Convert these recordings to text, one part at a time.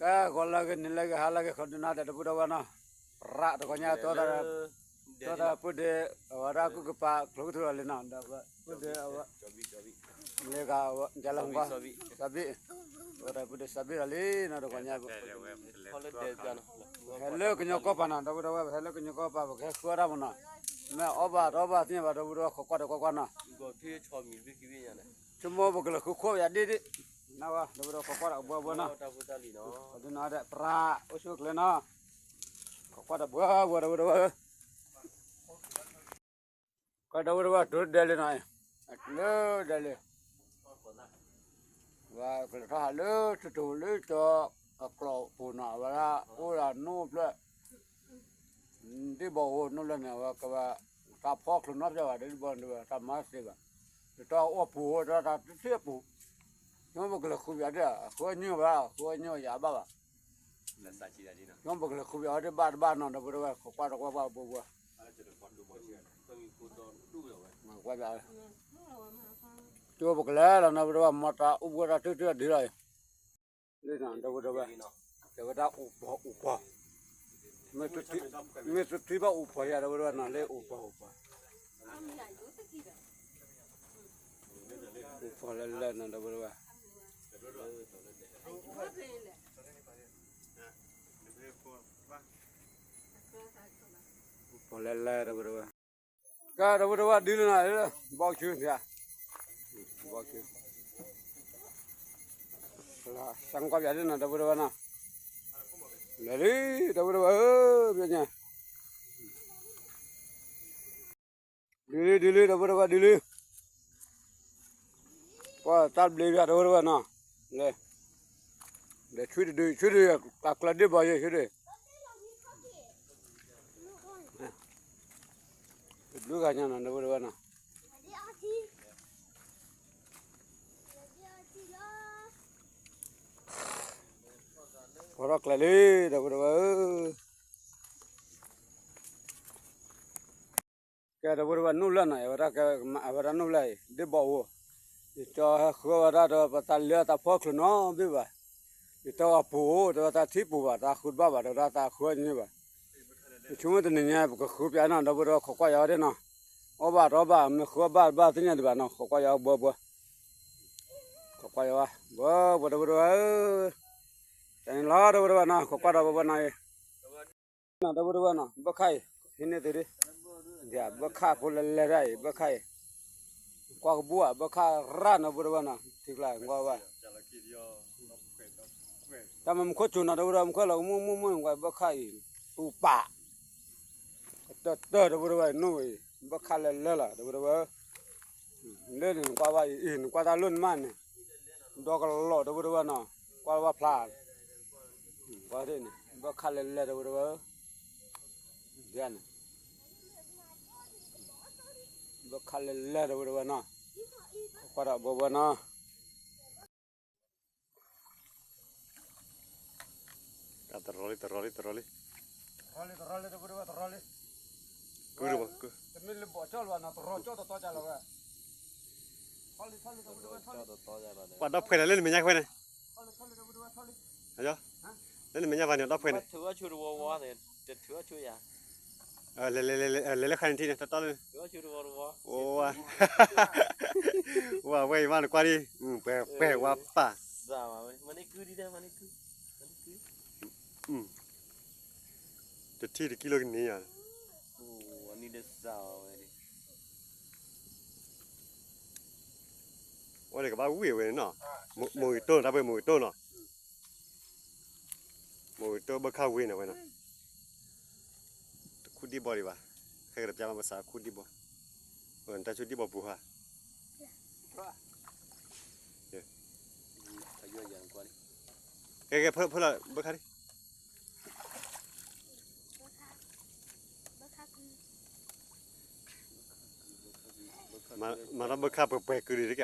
ကဲ ဂီၤလၢဂ့ၤ နံၤလၢဂ့ၤ ဟါလၢဂ့ၤ ခီဒုနၤဒဲး ဒီပုၢ်ဒီဝဲၢ်နီၤ, ရးတဂီၤညါ တီတၢ်ပုၢ်ဒ့ အဝဲဒၣ်ကုၢ်ကပၤ ကျိၤကထူၣ်လီၤလံနီၤ, ဒီပုၢ်ဒ့အဝဲ လၢကဝဲ ကလၢဟူဘၣ် စီဘံၣ်, ဒီပုၢ်ဒ့စီဘံၣ်လီၤလံနီၤ တဂီၤညါ ဟဲလၢကညီကီၢ်ပၤနီၤ ဒီပုၢ်ဒီဝဲၢ် ပဟဲလၢကညီကီၢ်ပၤ ပကဟဲဃုအီၣ်တၢ်မနီၤ, မ့ၢ်အီၣ်ဘၣ်တအီၣ်ဘၣ်သ့ၣ်ညါဘၣ် ဒီပုၢ်ဒီဝဲၢ် ခိးကွၢ်ဒီးကွၢ်ကွၢ်နီၤ, ဆိကမိၣ်ပကလဲၤဃုခိၣ်ပယၤဒ့ဒ့, နဝဲ ဒီပုၢ်ဒီဝဲၢ် ခိးကွၢ်ဒီးဘှီဘှီနီၤ, ဒ်နီၤဒဲး ပြး အိၣ်ဆူၣ်အိၣ်ချ့နီၤ, ခိးကွၢ်ဒီးဘှီဘှီ ဒီပုၢ်ဒီဝဲၢ် ကဲ ဒီပုၢ်ဒီဝဲၢ် တုၤဒဲးလံနီၤ, တုၤလၢဒဲးလံ, ဝဲကလဲၤထီၣ်ဟးလၢတတိၤလၢကၠီအကျိာ်ပူၤနီၤ, အဝဲဒၣ်အိၣ်ဒီးနိၣ်ဖျၢၣ်, ဒ့ၣ်ဘီအိၣ်နိၣ်ဖျၢၣ်န့ၣ် အဝဲကဝဲ တၢ်ဖီချိၣ်နီတဖျၢၣ်ဘၣ် ဒ့ၣ်ဘီန့ၣ် တၢ်မၤသ့ဘၣ်, တတီၢ်အိၣ်ပူၤ တတီၢ်တၢ်တထံၣ်အပူၤ, ဆိကမိၣ်ပကလဲၤဃုပယၤဒ့ၣ် အဃုအညၣ်ဘၣ် အဃုအညၣ်ယၤဘၣ်ဘၣ် ဆိကမိၣ်ပကလဲၤဃုပယၤအီၤဒ့ၣ်ဘၣ်တဘၣ်နီၤ ဒီပုၢ်ဒီဝဲၢ် ခိးကွၢ်ဒီးကွၢ်ကွၢ်ဘှီဘှီ ကွၢ်, တုၤပကလဲၤလီၤနီၤ ဒီပုၢ်ဒီဝဲၢ် မ့ၢ်တၢ်အိၣ်ဘှီတၢ်ထူၣ်ထူၣ်အဒုလီၤအံၤ, လၢနီၤ ဒီပုၢ်ဒီဝဲၢ်, တဲဝဲဒၣ်အိၣ်ပီၤအိၣ်ပီၤ, မ့ၢ်တထံၣ်ဘၣ်အိၣ်ပီၤယၤ ဒီပုၢ်ဒီဝဲၢ်နီၤ လၢအိၣ်ပီၤအိၣ်ပီၤ, အိၣ်ပီၤလၢလၢနီၤ ဒီပုၢ်ဒီဝဲၢ် ပီၤလဲၢ်လဲၢ် ဒီပုၢ်ဒီဝဲၢ်, ကဲဒီပုၢ်ဒီဝဲၢ် ဒုလၢနီၤ, ဘီၣ်ဆူ, ဘီၣ်ဆူ, စၢ်ကွၢ်ပယၤဒ်နီၤ ဒီပုၢ်ဒီဝဲၢ်နီၤ, လဲၤလံ ဒီပုၢ်ဒီဝဲၢ်ဧၢ, ပညါ ဒုလံ ဒုလံ ဒီပုၢ်ဒီဝဲၢ် ဒုလံ, ပှၤတၢ်ဘျ့ဘၣ် ဒီပုၢ်ဒီဝဲၢ်နီၤ, လဲၤ, လဲၤဆူတဒု ဆူတဒု တၢ်ကျၢၤဒ့ၣ်ဘီယဲၢ်ဆူတဒု, တဘျုးဂၤညါနီၤ ဒီပုၢ်ဒီဝဲၢ်နီၤ, ပှၤထီၣ်ကျဲလံ ဒီပုၢ်ဒီဝဲၢ်ဧၢ. ကဲ ဒီပုၢ်ဒီဝဲၢ် နူၢ်လၢ်နီၤ အဝဲဒၣ်ကဲ အဝဲဒၣ်နူၢ်လၢ်အံၤ ဒ့ၣ်ဘီအိၣ်, ယကၠီဟဲဃုဝဲဒၣ်ဒီး ပသးလၢတၢ်ဖီချိၣ်နီတဘ့ၣ်ဘၣ်, ယတဲအီၤပူၤအိၣ် တဲဝဲတၢ်ထံပူၤဘၣ် တၢ်ဃုတဘၣ်ဘၣ် တဲဝဲဒၣ်တၢ်ဃုအီၣ်ညၣ်ဘၣ်, ယဆိကမိၣ်တနံၤညါ ပကဃုပျးနီၤ ဒီပုၢ်ဒီဝဲၢ် ခိးကွၢ်ယၤဝဲဒၣ်နီၤ, အီၣ်ဘၣ်တအီၣ်ဘၣ် မ့ၢ်ဃုအီၣ်ဘၣ်တဘၣ်သ့ၣ်ညါဒံးဘၣ်နီၤ ခိးကွၢ်ယၤဝဲဘှီဘှီ ခိးကွၢ်ယၤဝဲ ဘှီဘှီ ဒီပုၢ်ဒီဝဲၢ်ဧၢ, တၢ်န့ၣ်လီၤ ဒီပုၢ်ဒီဝဲၢ်နီၤ ခိးကွၢ်ဒီးဘှီဘှီနီၤအံၤ နီၤ ဒီပုၢ်ဒီဝဲၢ်နီၤ ဘၢခၣ်အံၤ ဟံးန့ၢ်သုဒ်, ဘၢခၣ်ဖိလဲၤလဲၤဒၣ်အံၤ ဘၢခၣ်အံၤ, ကွၢ်ကဘူၣ်ဧါ ဘၢခၣ်ရၣ်နီၤ ဒီပုၢ်ဒီဝဲၢ်နီၤ ထံကျါကွၢ်ဘၣ်, တၢ်မ့ၢ်မူခိၣ်စူၤနီၤ ဒီပုၢ်ဒီဝဲၢ် မူခိၣ်လီၤ မူမူမူကွၢ်ဘၢခၣ်အံၤ, တူၢ်ပာ် တၢၢ်တၢၢ် ဒီပုၢ်ဒီဝဲၢ် နူၢ်အံၤ ဘၢခၣ်လဲၤလဲၤလီၤ ဒီပုၢ်ဒီဝဲၢ်, လၢန့ၣ်နကွၢ်ဘၣ်အံၤ နကွၢ်တၢ်လိၣ်နမးန့ၣ်, ဒီကလီၤ ဒီပုၢ်ဒီဝဲၢ်နီၤ ကွၢ်ဘၣ်ဖျါ, ကွၢ်န့ၣ် ဘၢခၣ်လဲၤလဲၤ ဒီပုၢ်ဒီဝဲၢ်, န့ၣ် ဘၢခၣ်လဲၤလဲၤ ဒီပုၢ်ဒီဝဲၢ်နီၤ, ကွၢ်ဒီးဘှီဘှီနီၤ တရီလံ တရီလံ တရီလံ, တရီလံ တရီလံ တရီလံ, ကုၢ်တဘီ ကုၢ်, တမ့ၢ်လၢဘီၣ်ကၠီလၢၤဘၣ်နီၤ တရီကၠီတတီၤကလီၤဝဲ, ပှၤဒီဖှဲးလၢနမဲာ်ညါခွဲန့ၣ်, လၢနမဲာ်ညါဖဲန့ၣ် ဒီဖှဲးန့ၣ်, လဲၤလဲၤလဲၤလဲၤခါန့ၣ်ထံၣ်န့ၣ် တတီလၢ အိၣ်ဝဲအံၤမးနကွၢ်ဒံး, ပှဲၤပှဲၤဝါပာ်, တထံၣ်တကံလိကန့ၢ်ယၤ, အဝဲန့ၣ်ကဘၣ်ဝံၣ်ဝဲန့ၣ်နီၤ, မိၢ်ဂ့ၤတိၢ်နီၤ တၢ်ပှဲၤမိၢ်ဂ့ၤတိၢ်နီၤ မိၢ်ဂ့ၤတိၢ်ဘၢခၣ်ဝ့ၤန့ၣ်ဝဲနီၤ, တခူၣ်ဒံၣ်ဘီဒံးဘၣ်, ခဲကတပျၢ်မးပစးခူၣ်ဒံၣ်ဘီ, တၢ်ဆူၣ်ဒံၣ်ဘီပူၤဟါ, ကဲကဲဖၢလီၤဘၢခၣ်ဒံး မၤထီၣ်ဘၢခၣ်ပှဲၤပှဲၤကုၢ်ဒံးတက့ၢ်,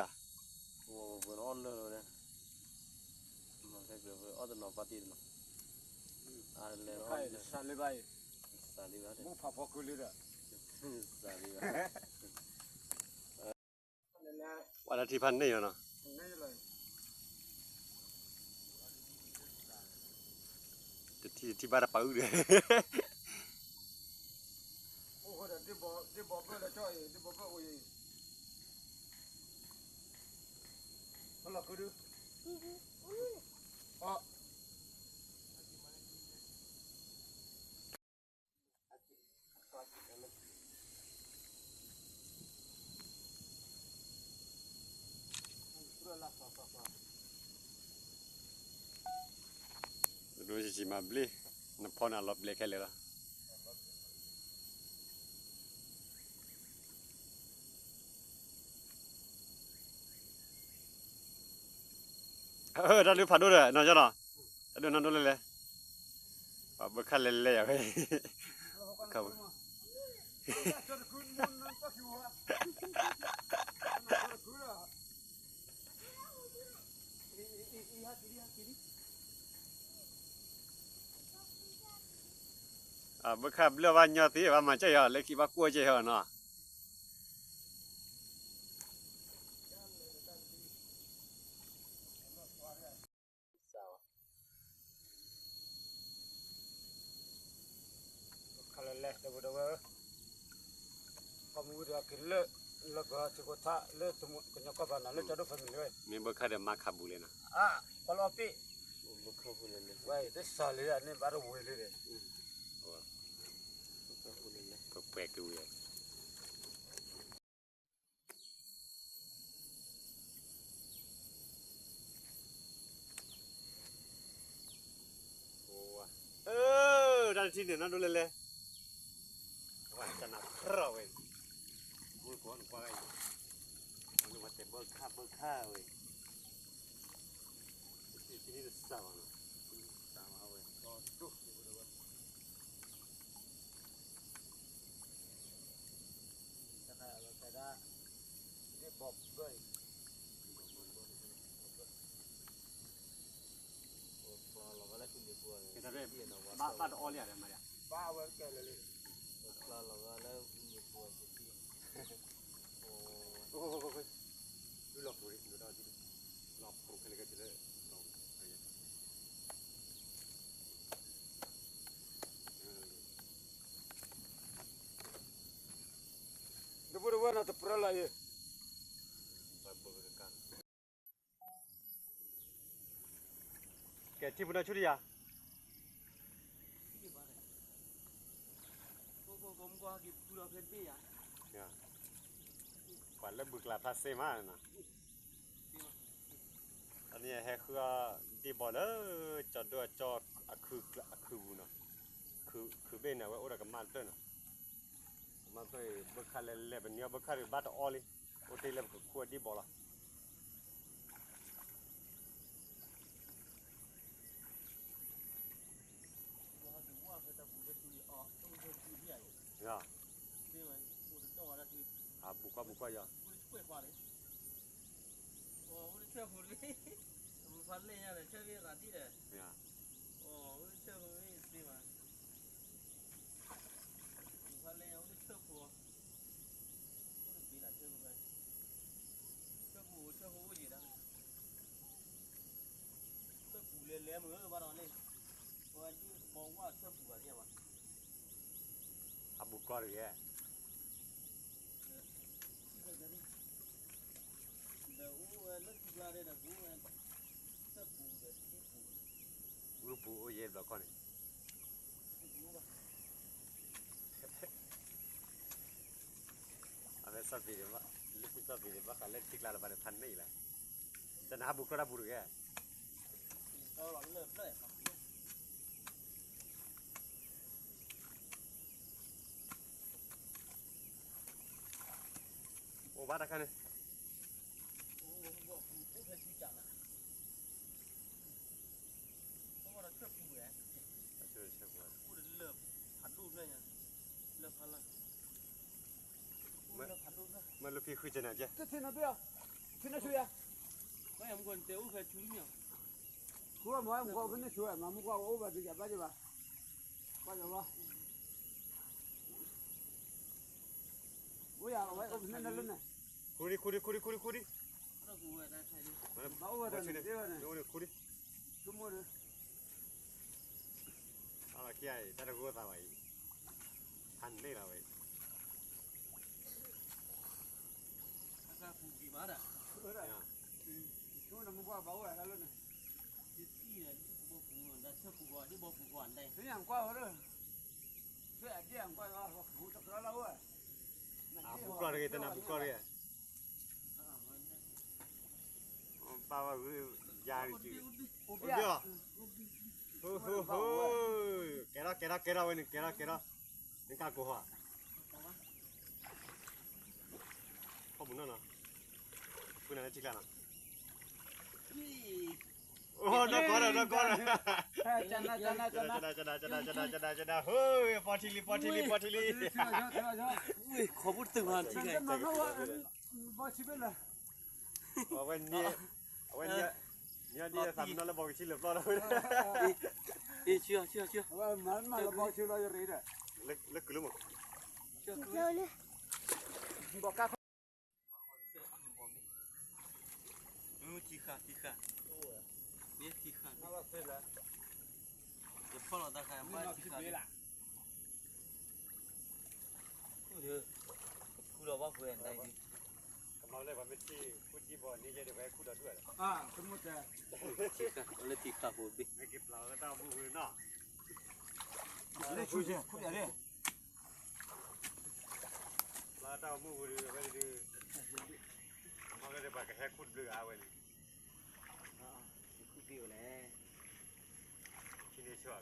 ပှၤလၢထံဖးန့ၢ်ယီၤနီၤ, န့ၣ်လီၤ, ယထံၣ်ဘၣ်တၢ်ပာ်အုၣ်ဒီး ဒိၣ်ဆံးဆံးမၤဘျ့ နဖီန့ၣ်အလီၤပျဲခဲလၢာ်လီၤ. တၢ်ဒုးဖးဒိၣ်ဒီး နီၢ်ကၠီနီၤ, တၢ်ဒုးနီၢ်ဒိၣ်လဲၣ်လဲၣ်, ပှၤဘၢခၣ်လဲၣ်လဲၣ်ယၤဝဲ, ခၣ်ဝဲ ဘၢခၣ်ဘျၢၣ်ဘၣ်ညီသ့ဘၣ်မၤကဲၣ်ဟီ လၢခံဘၣ်ကွၢ်ကဲၣ်ဟီနီၤ. ခါလဲၣ်လဲၣ် ဒီပုၢ်ဒီဝဲၢ်ဧၢ, ကီၢ်မုၢ်ဝံၤဒီးက့ၤလၢ လၢကီၢ်ထံကီၢ်ထါ လၢကညီကီၢ်ပၤနီၤ လၢကၠီဒိၣ် family ဝဲ, မ့ၢ်ဘၢခၣ်ဒီးမၤခးဘူးလဲၣ်နီၤ, အါ ကီၢ်လီၤအီၣ်ပ့ၣ်, ဝဲတစှၤလၢအန့ၣ်ဘၣ်တဝံၤလံဒီး ပှဲၤပှဲၤက့ၤဝံၤ တၢ်တထံၣ်န့ၣ် နီၢ်ဒိၣ်လဲၣ်လဲၣ်, ဝဲတနၢ်ဖြၢၣ်ဝဲ, မုၢ်ကီနကွၢ်ဂၤအံၤ, မ့ၢ်ဝဲတဲဘၢခၣ်ဘၢခၣ်ဝဲ, တထံၣ်န့ၣ်တစှၤဘၣ်နီၤ, တစှၤဘၣ်ဝဲ, တၢ်ဒိၣ် ဘၣ်တအီလံဒီးမၤဒီး, ဘၣ်ဝဲကဲလၢာ်လံ, လီၤဖိးလီၤဖိးခဲလၢာ်ခဲဆ့လၢ ဒီပုၢ်ဒီဝဲၢ်နီၤတပြၢလီၤအံၤ, ကဲထံၣ်ပနီၢ်ဆူၣ်တယၤ, ပှၤလၢဘုကျါဖးစ့မးနီၤ, အန့ၣ်ဟဲဃုအီၣ်ဒ့ၣ်ဘီလၢ ကၠီဒိၣ်အကၠီ အခုပူၤနီၤ, ခုဘ့ၣ်န့ၣ် အဝဲအိၣ်ဒီးကမၣ်တဖျၢၣ်နီၤ, ကမၣ်တဖျၢၣ်အံၤ ဘၢခၣ်လဲၣ်လဲၣ် ပနံၤအီၣ်ဘၢခၣ်ဒီးဘၣ်တအီလံ, အိၣ်တ့ၢ်လၢပကခူၣ်အီၣ်ဒ့ၣ်ဘီလီၤ. အဘူးကွၢ်ဘူးကွၢ်ယီၤ, အဘူးကွၢ်တဂ့ၤ, ဂုၢ်ပူၤအိၣ်ယဲၢ်ဘျီခီန့ၣ်, အဝဲစီၣ်ပ့ၤ, လၢခံစီၣ်ပ့ၤန့ၣ် ဘၣ်ဃးလၢထံကျါလၢၤဘၣ်ဒီးဖးန့ၢ်အံၤလီၤ, တနၤဟးဘူးကွၢ်တၢ်ဘူးတဂ့ၤ. အိၣ်ဘၣ်တခါန့ၣ်, မ့ၢ်လၢဖံဃုကနၣ်ကဲ, ခူဒံခူဒံခူဒံခူဒံခူဒံ, ခူဒံ, ခံဂၤအံၤ တၢ်တဂိၢ်သးဘၣ်အံၤ, ဖးန့ၢ်လီၤဝဲအံၤ, အကပူၤကံၤမးဒၣ်, ဆိနမူကွၢ်ဘၣ်ဝဲလၢန့ၣ်, ယသံၣ်ဒီးဘီပူၤ, ဒ်ဆၢပူၤဂီၤ ဒ်ဘီပူၤဂီၤဒဲး, သ့ၣ်ညါကွၢ်ဝဲလၢ, သ့ၣ်အဒ့ၣ်ကွၢ်ဝဲ, ပူၤတကြၢးလီၤဝဲ, အပူၤကျီၢ်တဂ့ၤ တနၤပူၤကျီၢ်တဂ့ၤ, ဘၣ်ဝဲဂုၢ်ယါကစု, အိၣ်ဘၣ်, ဟိဟိဟိ, ကဲထီၣ်ကဲထီၣ်ကဲထီၣ်ဝဲန့ၣ် ကဲထီၣ်ကဲထီၣ်, နကၢ်ကိးဟီ, ခီပူၤနီၢ်နီၢ်, ဖုနၤလၢထံကျါနီၤ, အိၣ်နီၢ်ကီၢ်ဒီးနီၢ်ကီၢ်ဒီး, ကနၤကနၤကနၤကနၤကနၤကနၤကနၤ, ဟိ, ပီထံလံ ပီထံလံ ပီထံလံ, ဝ့ၢ်ခိးပူၤတတုၤမးထံကျါ, ဘီထံဘ့ၣ်လၢ အဝဲန့ၣ်, အဝဲန့ၣ်, န့ၣ်ဒ်သးမနီၤလၢဘီကဆံလၢာ်ပျီလီၤ, အ့ၣ်, ဆံ, လၢကုၢ်လၢမး, ထံဃာ်, ထံဃာ်, မ့ၢ်ထံဃာ်, ယဖီၣ်လီၤတၢ်ဃာ် ဘၣ်ထံဃာ်လံ, ခူၣ်ဒီးဘၣ်ပှဲၤဒၣ်အံၤ, ကမၤလၢပှၤမ့ၢ်ထံၣ်ခူၣ်ထံဘီန့ၣ်ယဲဒီး ပှၤဟဲခူၣ်ဒီးဒွဲၣ်လီၤ, ထံဃာ်, လၢထံဃာ်ဖိဘ့ၣ်, မ့ၢ်က့ၤပျၢ်လီၤလၢတၢ်အိၣ်မူပူၤနီၤ, လၢဆူၣ်ဆဲးခူၣ်ယၤန့ၣ် ပျၢ်လီၤတၢ်အိၣ်မူပူၤဒီး အဝဲဒုး, မ့ၢ်လၢပှၤကဟဲခူၣ်တဘျုးဂၤဝဲန့ၣ်, ခူၣ်ဘ့ၣ်ဝဲလဲၣ်, ထံန့ၣ်ဆၢ,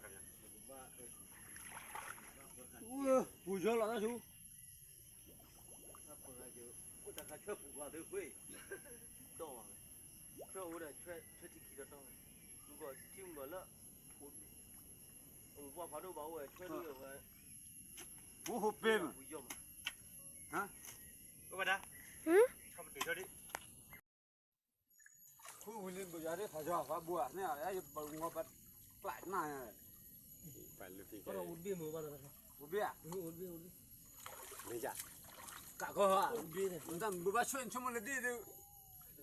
ပူၤဆၢလီၤတၢ်ဆူ တၢ်ပှၤဂၤယိၤ, အိၣ်တၢ်ခါဆှၢပူၤကွၢ်သုဃ့, ဒီးဝဲ, ဆှၢအိၣ်ဒီးဆှၢထံခံဒီးတီၢ်ဝဲ, မုၢ်ဂီၤထံမုၢ်ဂီၤလၢ, အိၣ်ပှၤဖးဒိၣ်ဘၣ်အိၣ်ဝဲဆှၢဒ်ဝဲ, အိၣ်ဟိပ့မး, အိၣ်ဘၣ်ဒၣ်, ခီပတုာ်ဆၢဒံး ခူၣ်ဝံၤလံ ဘုရားရင်း ဖးယွၤ ဖးဘိဧါ, မ့ၢ်ဧါ, ယဘၣ်ငီဘၣ်ကျးမး, ပှၤလုၢ်ဖံးကဲ, အိၣ်တဘ့ၣ်မ့ၢ်ဘၣ်လီၤ, အိၣ်တဘ့ၣ်ဧါ, အိၣ်တဘ့ၣ်, မ့ၢ်ယၤ, ကးကီဧါ, အိၣ်တဘ့ၣ်, နတၢ်ဘိးဘၣ်ဆွဲနဆိကမိၣ်လၢဒ့ၣ်ဒုး,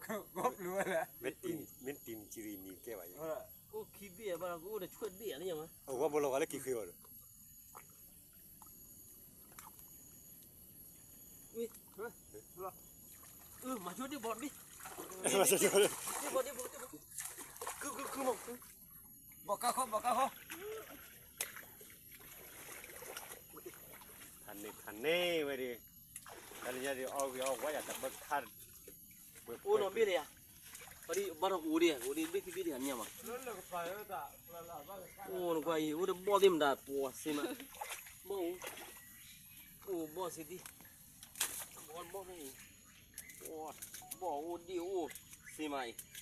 ဂီၢ်ပျုၤဝဲလဲၣ်, မ့ၢ်တံၤ, မ့ၢ်တံၤနစံးရံၣ်နံၤကဲဘၣ်ယၤ, အိၣ်ခံဘ့ၣ်ဘၣ်လီၤ ကအိၣ်ဒီးဆွဲဘ့ၣ်ဧါလၢယၤမး, အဝဲဘီလီၤဂာ်လၢက့ၤဃ့အီၤဒီး မၤဆိဒ့ၣ်ဘီဒ့ၣ်, ဒ့ၣ်ဘီဒ့ၣ်ဘီ, ကုကုကုမး, ဘီကါခီ ဘီကါခီ, ခါန့ၣ် ခါန့ၣ်ဝဲဒၣ်, တၢ်လၢညါဒ်အီၣ်ဂ့ၤအီၣ်ဝါယၤတဘၣ်ခါ, အိၣ်နီၢ်ဘ့ၣ်လၢယၤ, ဘၣ်ဒီးဘၣ်ဒီးအိၣ်ဒံး အိၣ်ဒံးဘ့ၣ်ခံဘ့ၣ်ဒံးဟးမ့ၢ်မး, အိၣ်နကွၢ်အံၤ အိၣ်ဒီးဘီၣ်သ့ၣ်မတၤပှီၤစ့မး, ဘီၣ်အိၣ်, အိၣ်ဘီၣ်စ့ဒံး, ဘီၣ်ဘီၣ်ဖဲအံၤ, ဘီၣ်အိၣ်ဒံးအိၣ်စ့မးအံၤ,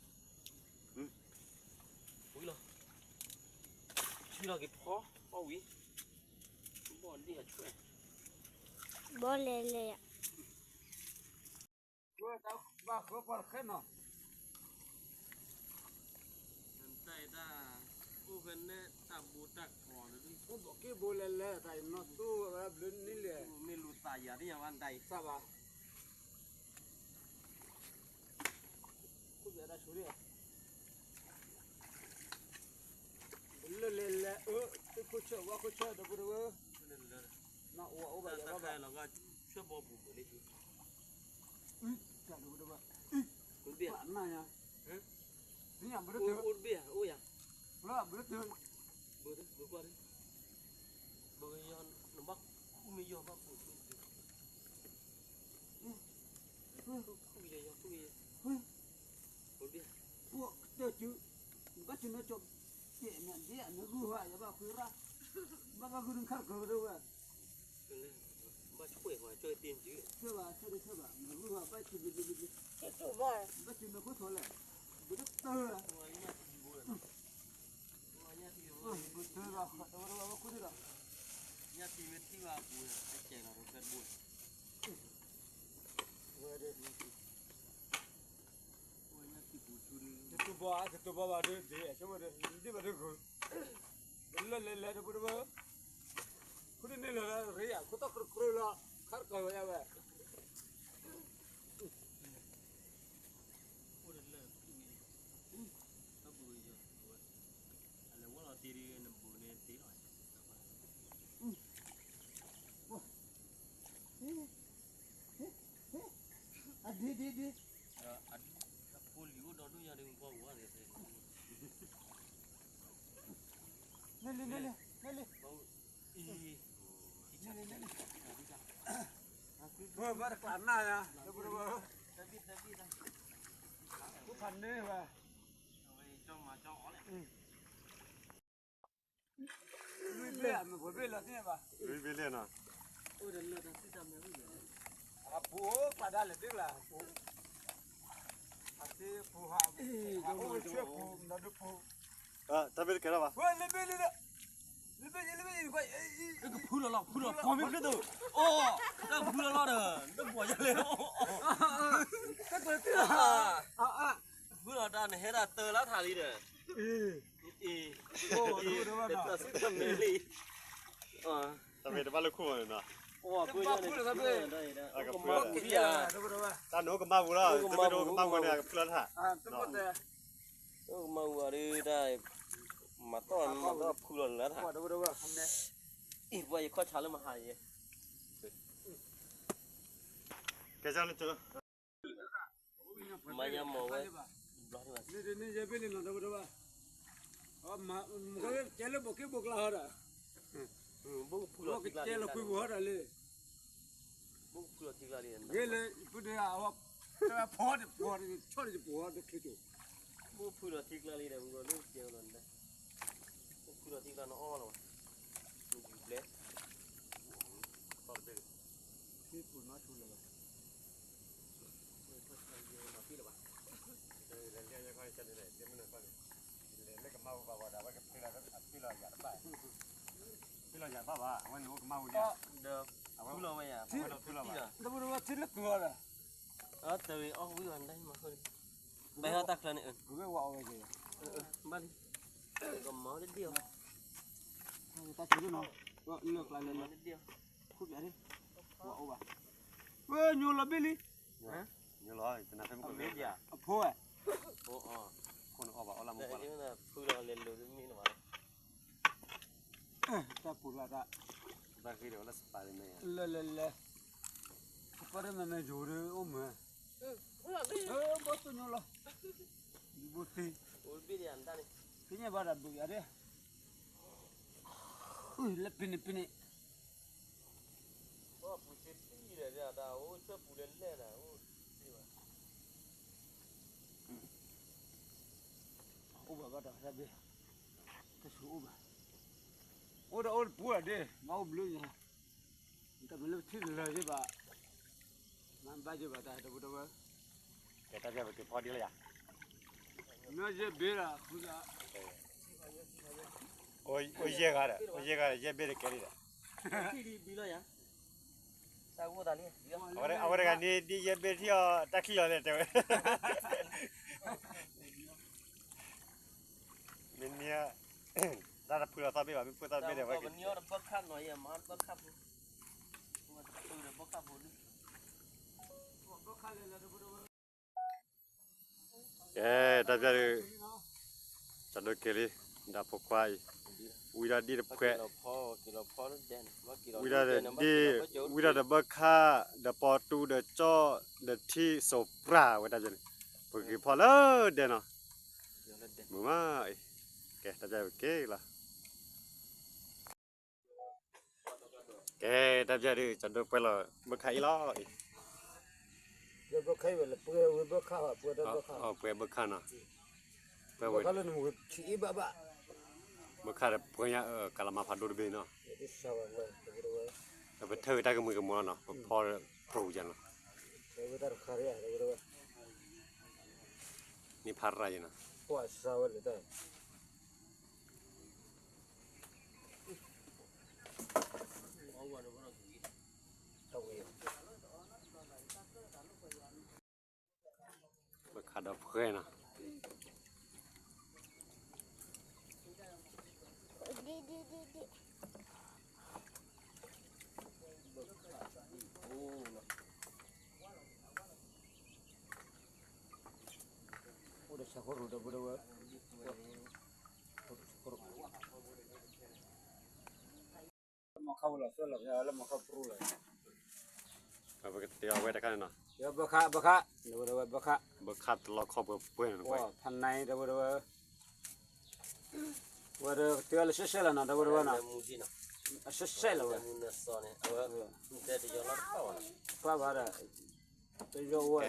ဝံၤလီၤ, ဆံလီၤက့ၤဖီ, ဘီၣ်ဝံၤ, ဘီၣ်ဒံးအဆွဲ, ဘီၣ်လဲၤလဲၤယၤ ဘၣ်ဃၢပှၤတဃဲနီၤ, တၢ်အံၤတၢ်, အိၣ်ဖဲန့ၣ်တၢ်ဘိတၢ်ကီလၢ, အိၣ်ဘီၣ်က့ၢ်ဘိလဲၤလဲၤ တၢ်အံၤနီၢ်တိၢ်ဝဲဘျုးနံၣ်လဲၣ်, မ့ၢ်လူၤသးယၤသ့ၣ်ညါဝဲတၢ်အံၤ, စၢ်ဘၣ်, ခိၣ်သဲးတၢ်ဆိဒံး, လၢလဲၤလဲၤအၢ, သ့ၣ်ခိၣ်ဆၢဝါခိၣ်ဆၢဒီပုၢ်ဒီဝဲၢ်, နအိၣ်အိၣ်ဘၣ်ယၤဘၣ်ဘၣ်, ဆၢဘီပူၤဘၣ်လၢယၤ, တၢ်ဒီပုၢ်ဒီဝဲၢ်, ပှၤနၤယၤ, သ့ၣ်ညါဘၣ်တၢၢ်, အိၣ်တဘ့ၣ်ဧါ အိၣ်ယၤ, ဘၣ်ဘၣ်တၢၢ်, ဘၣ်တၢၢ်, ဘၣ်ကွၢ်, ဘၣ်ကွၢ်, နဘၣ်ခူၣ်မ့ၢ်ယီၢ်ဘၣ်ခူၣ်, ခူၣ်ယီၢ်ခူၣ်ယီၢ်, အိၣ်တဘ့ၣ်, ပှၤကတၢၢ်စု, ဘၣ်စုနကၠီ, ကဲနဒ့ၣ်နဂုၢ်ဟါယဘၣ်ဃုရၣ်, ဘၣ်ဘၣ်ဃုရၣ်ခါတကၢၢ်ဝဲဒၣ်ဝဲ ဘၣ်ဆှဲးဝဲကၠီတ့ၢ်စု, ဆှဲးဘၣ်ဆှဲးတဆှဲးဘၣ် မ့ၢ်ဂုၢ်ဟါဘၣ်ဆှဲးဘျ့ဘျ့ဘျ့ဘျ့, ဘၣ်ဆှဲးနခိၣ်ထီၣ်လဲၣ်, ဘၣ်တတၢၢ်, ဘၣ်ဆှဲးဘၣ်တၢၢ်ဘၣ်ဃုရၣ်ဝဲခိၣ်ထံၣ်လီၤ, ညၣ်ထံမ့ၢ်ထံၣ်ဘၣ်ပူၤ အကဲလီၤတဆှဲးတဘိ, ဝဲဒၣ် တတူၢ်ဘၣ် တတူၢ်ဘၣ်ဘၣ်ဒ်ဒ် ဆိကမိၣ်ဒ် ဒ်ဘၣ်ဒ်ဂုၤ, လၢလဲၤလဲၤတပူၤတပူၤ, ခိၣ်ဒ်န့ၣ်လၢရ့ယၤ ခိၣ်သီၣ်ကြၢးကြၢးလီၤ ခါတကၢၢ်ဝဲယၤဝဲ, အိၣ်လၢ အလဲၤဝဲလီၤတ့ၢ်ဒ်နဘူးန့ၣ် အဒ့ဒ့ဒ့, အဖိလံၤအိၣ်ဒီဒိၣ်ညါဒီး ပှၤဝါန့ၣ်, နဲလံ နဲလံ နဲလံ, ဘၣ်တကျးနၢ်ယၤ, ဘၣ်ဖးန့ၢ်ဘၣ်. လွံၢ်ဘ့ၣ်, လွံၢ်ဘ့ၣ်လီၤသ့ၣ်ဘၣ်, လွံၢ်ဘ့ၣ်လံနီၤ, အပူၤအိၣ်ကျးဒၣ်လဲာ်သ့ၣ်ကျါ, အပူၤဟး, အိၣ်ဝဲဆူအပူၤ, တၢ်ဘ့ၣ်တကဲထီၣ်ဘၣ်, လၢဘ့ၣ်လံ, လၢဘ့ၣ်လံ, ကဖုလီၤလီၤ ဖုလီၤ ဖီမ့ၢ်ဖျၢၣ်သိး, အိၣ်, တၢ်ဖုလီၤလီၤဒီး တၢ်ပှၤယၤလဲၣ်, ဖုလီၤတၢ်နဟဲဒၣ်တၢ်လၢထးလံဒီး, အ့, တၢ်စုတၢ်မဲာ်လံ, တၢ်မ့ၢ်တဘၣ်လၢခိၣ်မးနီၤ, တၢ်နအိၣ်ကမၣ်ပူၤလီၤ, တၢ်မ့ၢ်တအိၣ်ကမၣ်ပူၤန့ၣ် အကဖုလီၤထး, အိၣ်ကမၣ်ပူၤဒီး တၢ်မၤသီၣ်မၤသီၣ်ဖုလီၤလၢထး, အ့ ပှၤယခီၣ်ဆါလၢမဟါယဲ, ကဲ မၤညါမီၢ်ဝဲ, န့ၣ် ယဲဘ့ၣ်လံနီၤ တဝဲတဝဲ, ကဲလၢဘိးက့ဘိးကျါဟီဒီး, ဘိၣ်ကဖုလီၤထံကျါလံ, ဘိၣ်ကဖုလီၤထံကျါလံ, ဂ့ၤလၢ ပဒဲအဝဲ, ဖီတဖီ, ဆီတဖီတချုးကၠိ, ဘိၣ်ကဖုလီၤထံကျါလံဒီး မုၢ်ဂီၤလၢကဲလီၤန့ၣ်, ဘိၣ်ကဖုလီၤထံကျါန့ၣ်အီၣ်လီၤ, မ့ၢ်ယူၤဘျဲ လၢကမၣ်ဝဲဘၣ်ဝဲဒီး အဝဲကဖုလီၤ, ဖုလီၤယၤဘၣ်ဘၣ်, အဝဲန့ၣ်အိၣ်ကမၣ်ဝဲလံ, ဖုလီၤဝဲယၤ, ဖုလီၤဝဲယၤ, တဝဲတဝဲ ထံလၢကုၤအီၤဒီး, အတဝဲအီၣ်ဝံၤအီၤ ဘၣ်ဟဲတၢ်ချၢန့ၣ်, ဘၣ်လံ, ကမၤတဒ့ၣ်အီၤ, တၢ်ချၢန့ၣ်, လၢကျါလဲၤလဲၤ, ခူၣ်ပၠးန့ၣ်, ပှၤအိၣ်ဘၣ်, ဝဲညိလီၤဘ့ၣ်လံ, ညိလီၤ, အဖိဝဲ, ခိၣ်နအီၣ်ဘၣ်အီၣ်လၢမူပှၢ်လီၤ, ဖုလီၤလဲၤလိၤတမ့ၢ်လီၤဘၣ်လီၤ, တၢ်ပူၤလီၤတၢ်, တၢ်ဂ့ၤဒီးလၢစပၤန့ၣ်, လဲၤလဲၤလဲၤ, စပၤတမ့ၢ်မ့ၢ်ယိၤဒီးအိၣ်မး, ဘီၣ်သိညိလီၤ, ဘိၣ်သံ, ကညဲၣ်ဘၣ်ဒီးဘုးယၤဒဲး, လၢပ့ၤန့ၣ်ပ့ၤန့ၣ် အိၣ်ဘၣ်ဘၣ်ဒီးတၢ်ဘ့ၣ်, တၢ်ဆူးအိၣ်ဘၣ်, အိၣ်ဒီးအိၣ်တပူၤဒၣ်ဒ့ၣ်, မ့ၢ်အိၣ်ဘျုးယၤ, တမ့ၢ်လၢပထံၣ်လၢၤယ့ၢ်ဘၣ်, မ့ၢ်ဘၣ်ယ့ၢ်ဘၣ်တၢ်တဝဲတဝဲ, ကဲတၢ်ပျၢ်ပက့ၤဖီဒ်လၢယၤ, မ့ၢ်ယဲၢ်ဘ့ၣ်ဒီး, အိၣ်ယဲၢ်ဂၤဒီး, အိၣ်ယဲၢ်ဂၤဒီး ယဲၢ်ဘ့ၣ်တကဲလံဒီး အဝဲတဂၤန့ၣ် ဒ်ယဲၢ်ဘ့ၣ်ထံၣ်အီၤ တၢ်ချံၣ်လီၤလဲၣ်တဲဝဲ, မ့ၢ်န့ၣ်, တၢ်တဖုလီၤသီၣ်ဘ့ၣ်ဘၣ် မ့ၢ်ဖုသီၣ်ဘ့ၣ်ဒီးဝဲက့ၤ ကဲ, တၢ်ပျၢ်ဒုး, ကၠီဒိက့ၤလံ, ဒီးဖိခွါအံၤ, ဝံၤဒီးဒ့ၣ်တဖှဲး, ဝံၤဒီးဒ့ၣ်, ဝံၤဒီးဒီးဘၢခါ, ဒီးပီတူ, ဒီးကၠီ, ဒီးထံစိးပြၢ်ဝဲတၢ်ပျၢ်န့ၣ်, ပက့ၤဖီလၢဒဲနီၤ, မုာ်မးအံၤ, ကဲ တၢ်ပျၢ်ပက့ၤလီၤ. ကဲ, တၢ်ပျၢ်ဒုး ကၠီဒိပှဲၤလီၤဘၢခါအံၤလီၤအံၤ, ပှဲၤဘၢခါနီၤ, ပှဲၤဝဲ, ဘၢခါဒီးပှဲၤညါ ကလၤမၤဖးဒိၣ်တဘ့ၣ်နီၤ, ပထၢဝဲတၢ်ကမှံၤကမှံၤလီၤနီၤ, ပဖီပြူၤယၤနီၤ, န့ၣ်ဖးရၤယၤနီၤ. ဘၢခါဒီးပှဲၤနီၤ. အိၣ်ဒီးဆၣ်ဖိရူးဒီပုၢ်ဒီဝဲၢ်, အိၣ်ဒီးဆၣ်ဖိရူး. မီခါဝဲလီၤသၢလီၤ လၢမီခါပရူလီၤ, ပကတဲအဝဲတခါန့ၣ်နီၤ, ဘၢခါ ဘၢခါ ဒဝဲဒဝဲ ဘၢခါ ဘၢခါတလီခီပှဲၤပှဲၤန့ၣ်, ဖးနံၤ ဒဝဲဒဝဲ ဝဲဒၣ်ကတဲလၢရှဲရှဲလီၤနီၤ ဒဝဲဒဝဲနီၤ, အရှဲရှဲလီၤဝဲ, ပှၢ်ဘၣ်ဒီး တယီၤအိၣ်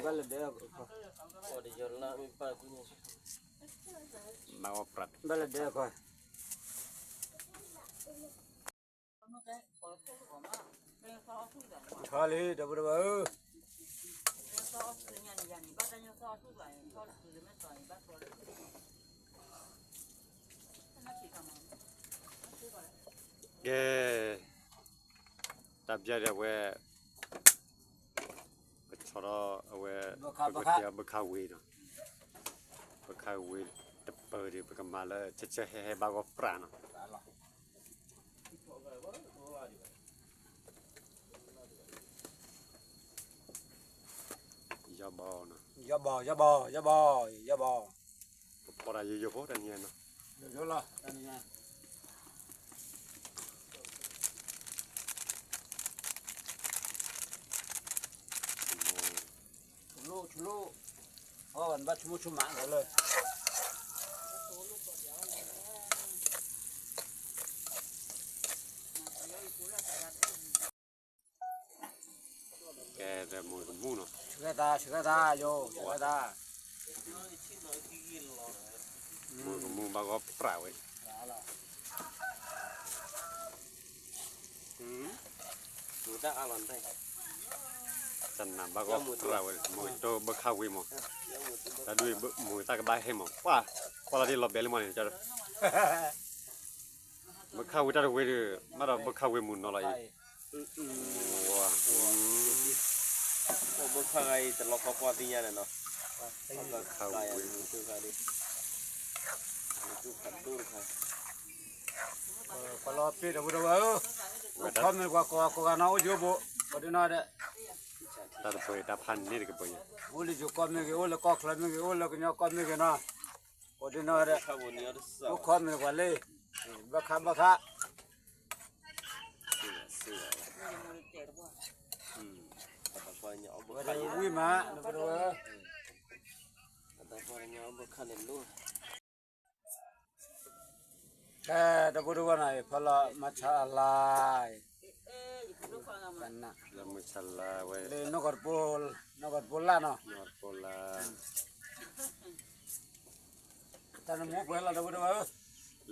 ဘၣ်လၢဒဲး, ဘၣ်လၢဒဲးအခီ, ထီလံ ဒဝဲဒဝဲဧၢ, ကဲ, တၢ်ပျၢ်ဒၣ်ဝဲ, ပဆီထီၣ်အဝဲ, ပကတဲဘၢခါဝ့ၤနီၤ, ဘၢခါဝ့ၤတပၢၤဒီး ပကမၤလၢဆၢဆၢဟဲဟဲဘၣ်ဂီၢ်ပြၢ်နီၤ, ယီဘီနီၤ, ယီဘီ ယီဘီ ယီဘီ, ပဖီတၢ်ယိယိဖိတနံၤညါနီၤ, ယိယိလီၤတနံၤညါ ဆူလိၣ် ဆူလိၣ်, အီ နဘၣ်ဆိကမိၣ်ဆိကမးလီၤလၢ ကဲ ဒီးမုၢ်ကမူၣ်နီၤ, ဆှၢသး ဆှၢသး ယိၤ ဆှၢသး, မုၢ်ကမူၣ်ဘၣ်ဂီၢ်ပြၢ်ဝဲ တၢ်အါလီၤ, တၢ်နးဘၣ်ဂီၢ်ပြၢ်ဝဲ မုၢ်ကတိၢ်ဘၢခါဝ့ၤမး, တၢ်ဒုးမုၢ်တၢ်ကဘၣ်ဟဲမး, ပှၢ် ကွၢ်လီၤဒ်လီၤဘဲလံမးန့ၣ်, ဘၢခါဝ့ၤတၢ်တဝ့ၤဒီး မ့ၢ်ဒီးဘၢခါဝ့ၤမုၢ်နီၤလီၤအံၤ, ဘၢခါဂၤအံၤတလီၤခီပှၢ်သ့ၣ်ညါန့ၣ်နီၤ, ဘၢခါဝ့ၤ ပလီၤပ့ၢ်တဝဲတဝဲဧၢ, အိၣ်ခီမ့ၢ်ပှၤကိးဂၤကိးဂၤနီၤ အိၣ်ယိဘိ, ပှၤဒ်နီၤဒီး, တၢ်တပၢၤတၢ်ဖးန့ၣ်တကပၢၤယၤ, အိၣ်လၢယိၤကီၢ်မ့ၢ်ဂ့ၤ အိၣ်လၢကီၢ်ချၢမ့ၢ်ဂ့ၤ အိၣ်လၢကညီကီၢ်မ့ၢ်ဂ့ၤနီၤ, ပှၤဒ်နီၤဒီး, အိၣ်ခီမ့ၢ်ပှၤလၢ, ဘၢခါဘၢခါ ဝံၣ်မး ဒဝဲဒဝဲ, ကဲ ဒဝဲဒဝဲနီၤ ဖီလီၤမဆါလါ, လၢမဆါလါဝဲ, လၢနီၢ်ကီၢ်တပူၤ, နီၢ်ကီၢ်တပူၤလါနီၤ, နီၢ်ကီၢ်တပူၤလါ တၢ်နမူပှဲၤလီၤ ဒဝဲဒဝဲဧၢ,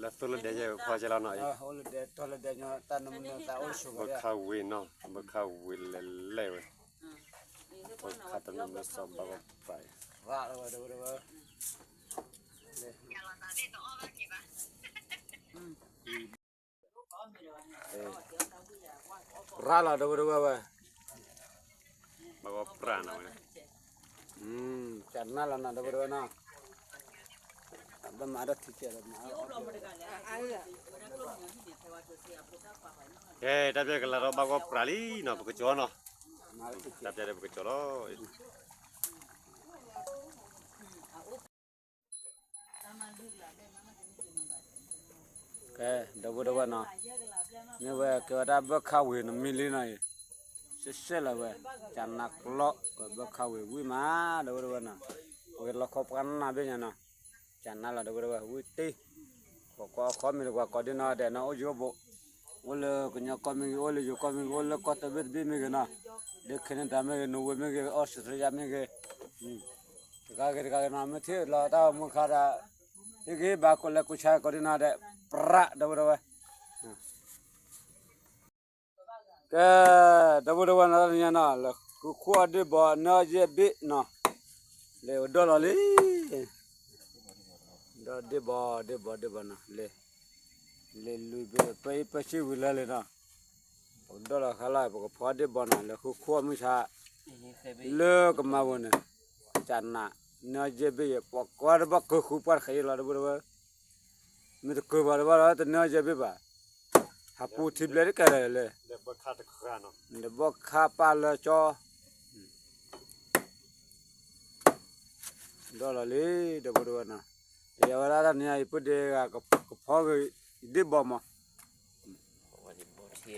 လၢသိလၢဒဲယဲၢ်ဖီကဲလီၤနီၤ, အိၣ်လၢဒဲတီလၢဒဲညီ တၢ်နမူနသးအိၣ်ဆိးဝဲ, ဘၢခါဝ့ၤနီၤ ဘၢခါဝ့ၤလဲၤလဲၤဝဲ, ဘၢခါတနီၤမ့ၢ်စီၤဘၣ်ဂီၢ်ပၢ်, ရၣ်လီၤဝဲ ဒဝဲဒဝဲ, ရၣ်လီၤ ဒဝဲဒဝဲဝဲ, ဘၣ်ဂီၢ်ပြၢ်နီၤ, ကနၣ်လီၤနီၤ ဒဝဲဒဝဲနီၤ, ဘၣ်မၤဒီးထံကဲလီၤ, ကဲ တၢ်ပျဲကလၤထီၣ်ဘၣ်ဂီၢ်ပြၢ်လံနီၤ ပကကၠီနီၤ, တၢ်ပျဲဒီးပကကၠီလီၤ ကဲ ဒဝဲဒဝဲနီၤ, မ့ၢ်ဝဲကဲဝဲဒၣ်ဘၢခါဝ့ၤနမံၤလံနီၤအံၤ, ရှဲရှဲလၢာ်ဝဲ, ကနၣ်ကျီ, ဝဲဘၢခါဝ့ၤဝံၣ်မး ဒဝဲဒဝဲနီၤ, ပကလီခီပှၢ်နၢ်ဘ့ၣ်ညါနီၤ, ကနၣ်လီၤ ဒဝဲဒဝဲ ဝံၣ်တ့ၢ်, ပှၤကိးအခီမ့ၢ်တကွၢ်ကိးဒ်နီၢ်ဒဲးနီၤ အိၣ်ယိဘိ, အိၣ်လၢကညီကီၢ်မ့ၢ်ဂ့ၤ အိၣ်လၢယိၤကီၢ်မ့ၢ်ဂ့ၤ အိၣ်လၢကီၢ်တဘ့ၣ်တဘ့ၣ်မ့ၢ်ဂ့ၤနီၤ, လၢ Canada မ့ၢ်ဂ့ၤ Norway မ့ၢ်ဂ့ၤ Australia မ့ၢ်ဂ့ၤ, တဂၤဂ့ၤတဂၤဂ့ၤနီၤ မ့ၢ်ထံၣ်လီၤတၢ်အိၣ်မူအခါဒီး, ဟ့ၣ်ဂံၢ်ဘါကိးလဲၤကိးဆါကိးဒ်နီၢ်ဒဲး, ပြး ဒဝဲဒဝဲ, ကဲ ဒဝဲဒဝဲနီၤ တနံၤညါနီၤ လဲၤဃုခီအီၣ်ဒ့ၣ်ဘီနီၢ်ယဲၢ်ဘ့ၣ်နီၤ, လဲၤအိၣ်ဒီးလီၤလံ ဒီးဒ့ၣ်ဘီ ဒ့ၣ်ဘီ ဒ့ၣ်ဘီနီၤ လဲၤ, လဲၤလွံၢ်ဘ့ၣ် ပၢအံၤပၢဆံဝံၤလၢလံနီၤ, ပကဒီလီၤခါလီၤ ပကဖီဒ့ၣ်ဘီနီၤ လဲၤဃုခီမုၢ်ဆါ, လၢကမၤဝဲန့ၣ်, ကနၣ်, နီၢ်ယဲၢ်ဘ့ၣ်ယဲၢ် ပှၤကွၢ်တဘၣ်ကဃုပှၢ်တဃဲးယဲၢ်လီၤ ဒဝဲဒဝဲ, မ့ၢ်တကၢၤဘၣ်တဘၣ်လီၤ တနီၢ်ယဲၢ်ဘ့ၣ်ဘၣ်, ဟးပူၤထံဘျဲၣ်တကဲလၢာ်လဲၣ်, ဒီးဘၣ်ခါပာ်လၢကၠီ ဒီလီၤလံ ဒီပုၢ်ဒီဝဲၢ်နီၤ, ယဝဲဒၣ်တနံၤအံၤ ပုၢ်ဒ့ဂၤကဖီက့ၤဒ့ၣ်ဘီမး, ဝဲဒၣ် ကဖီ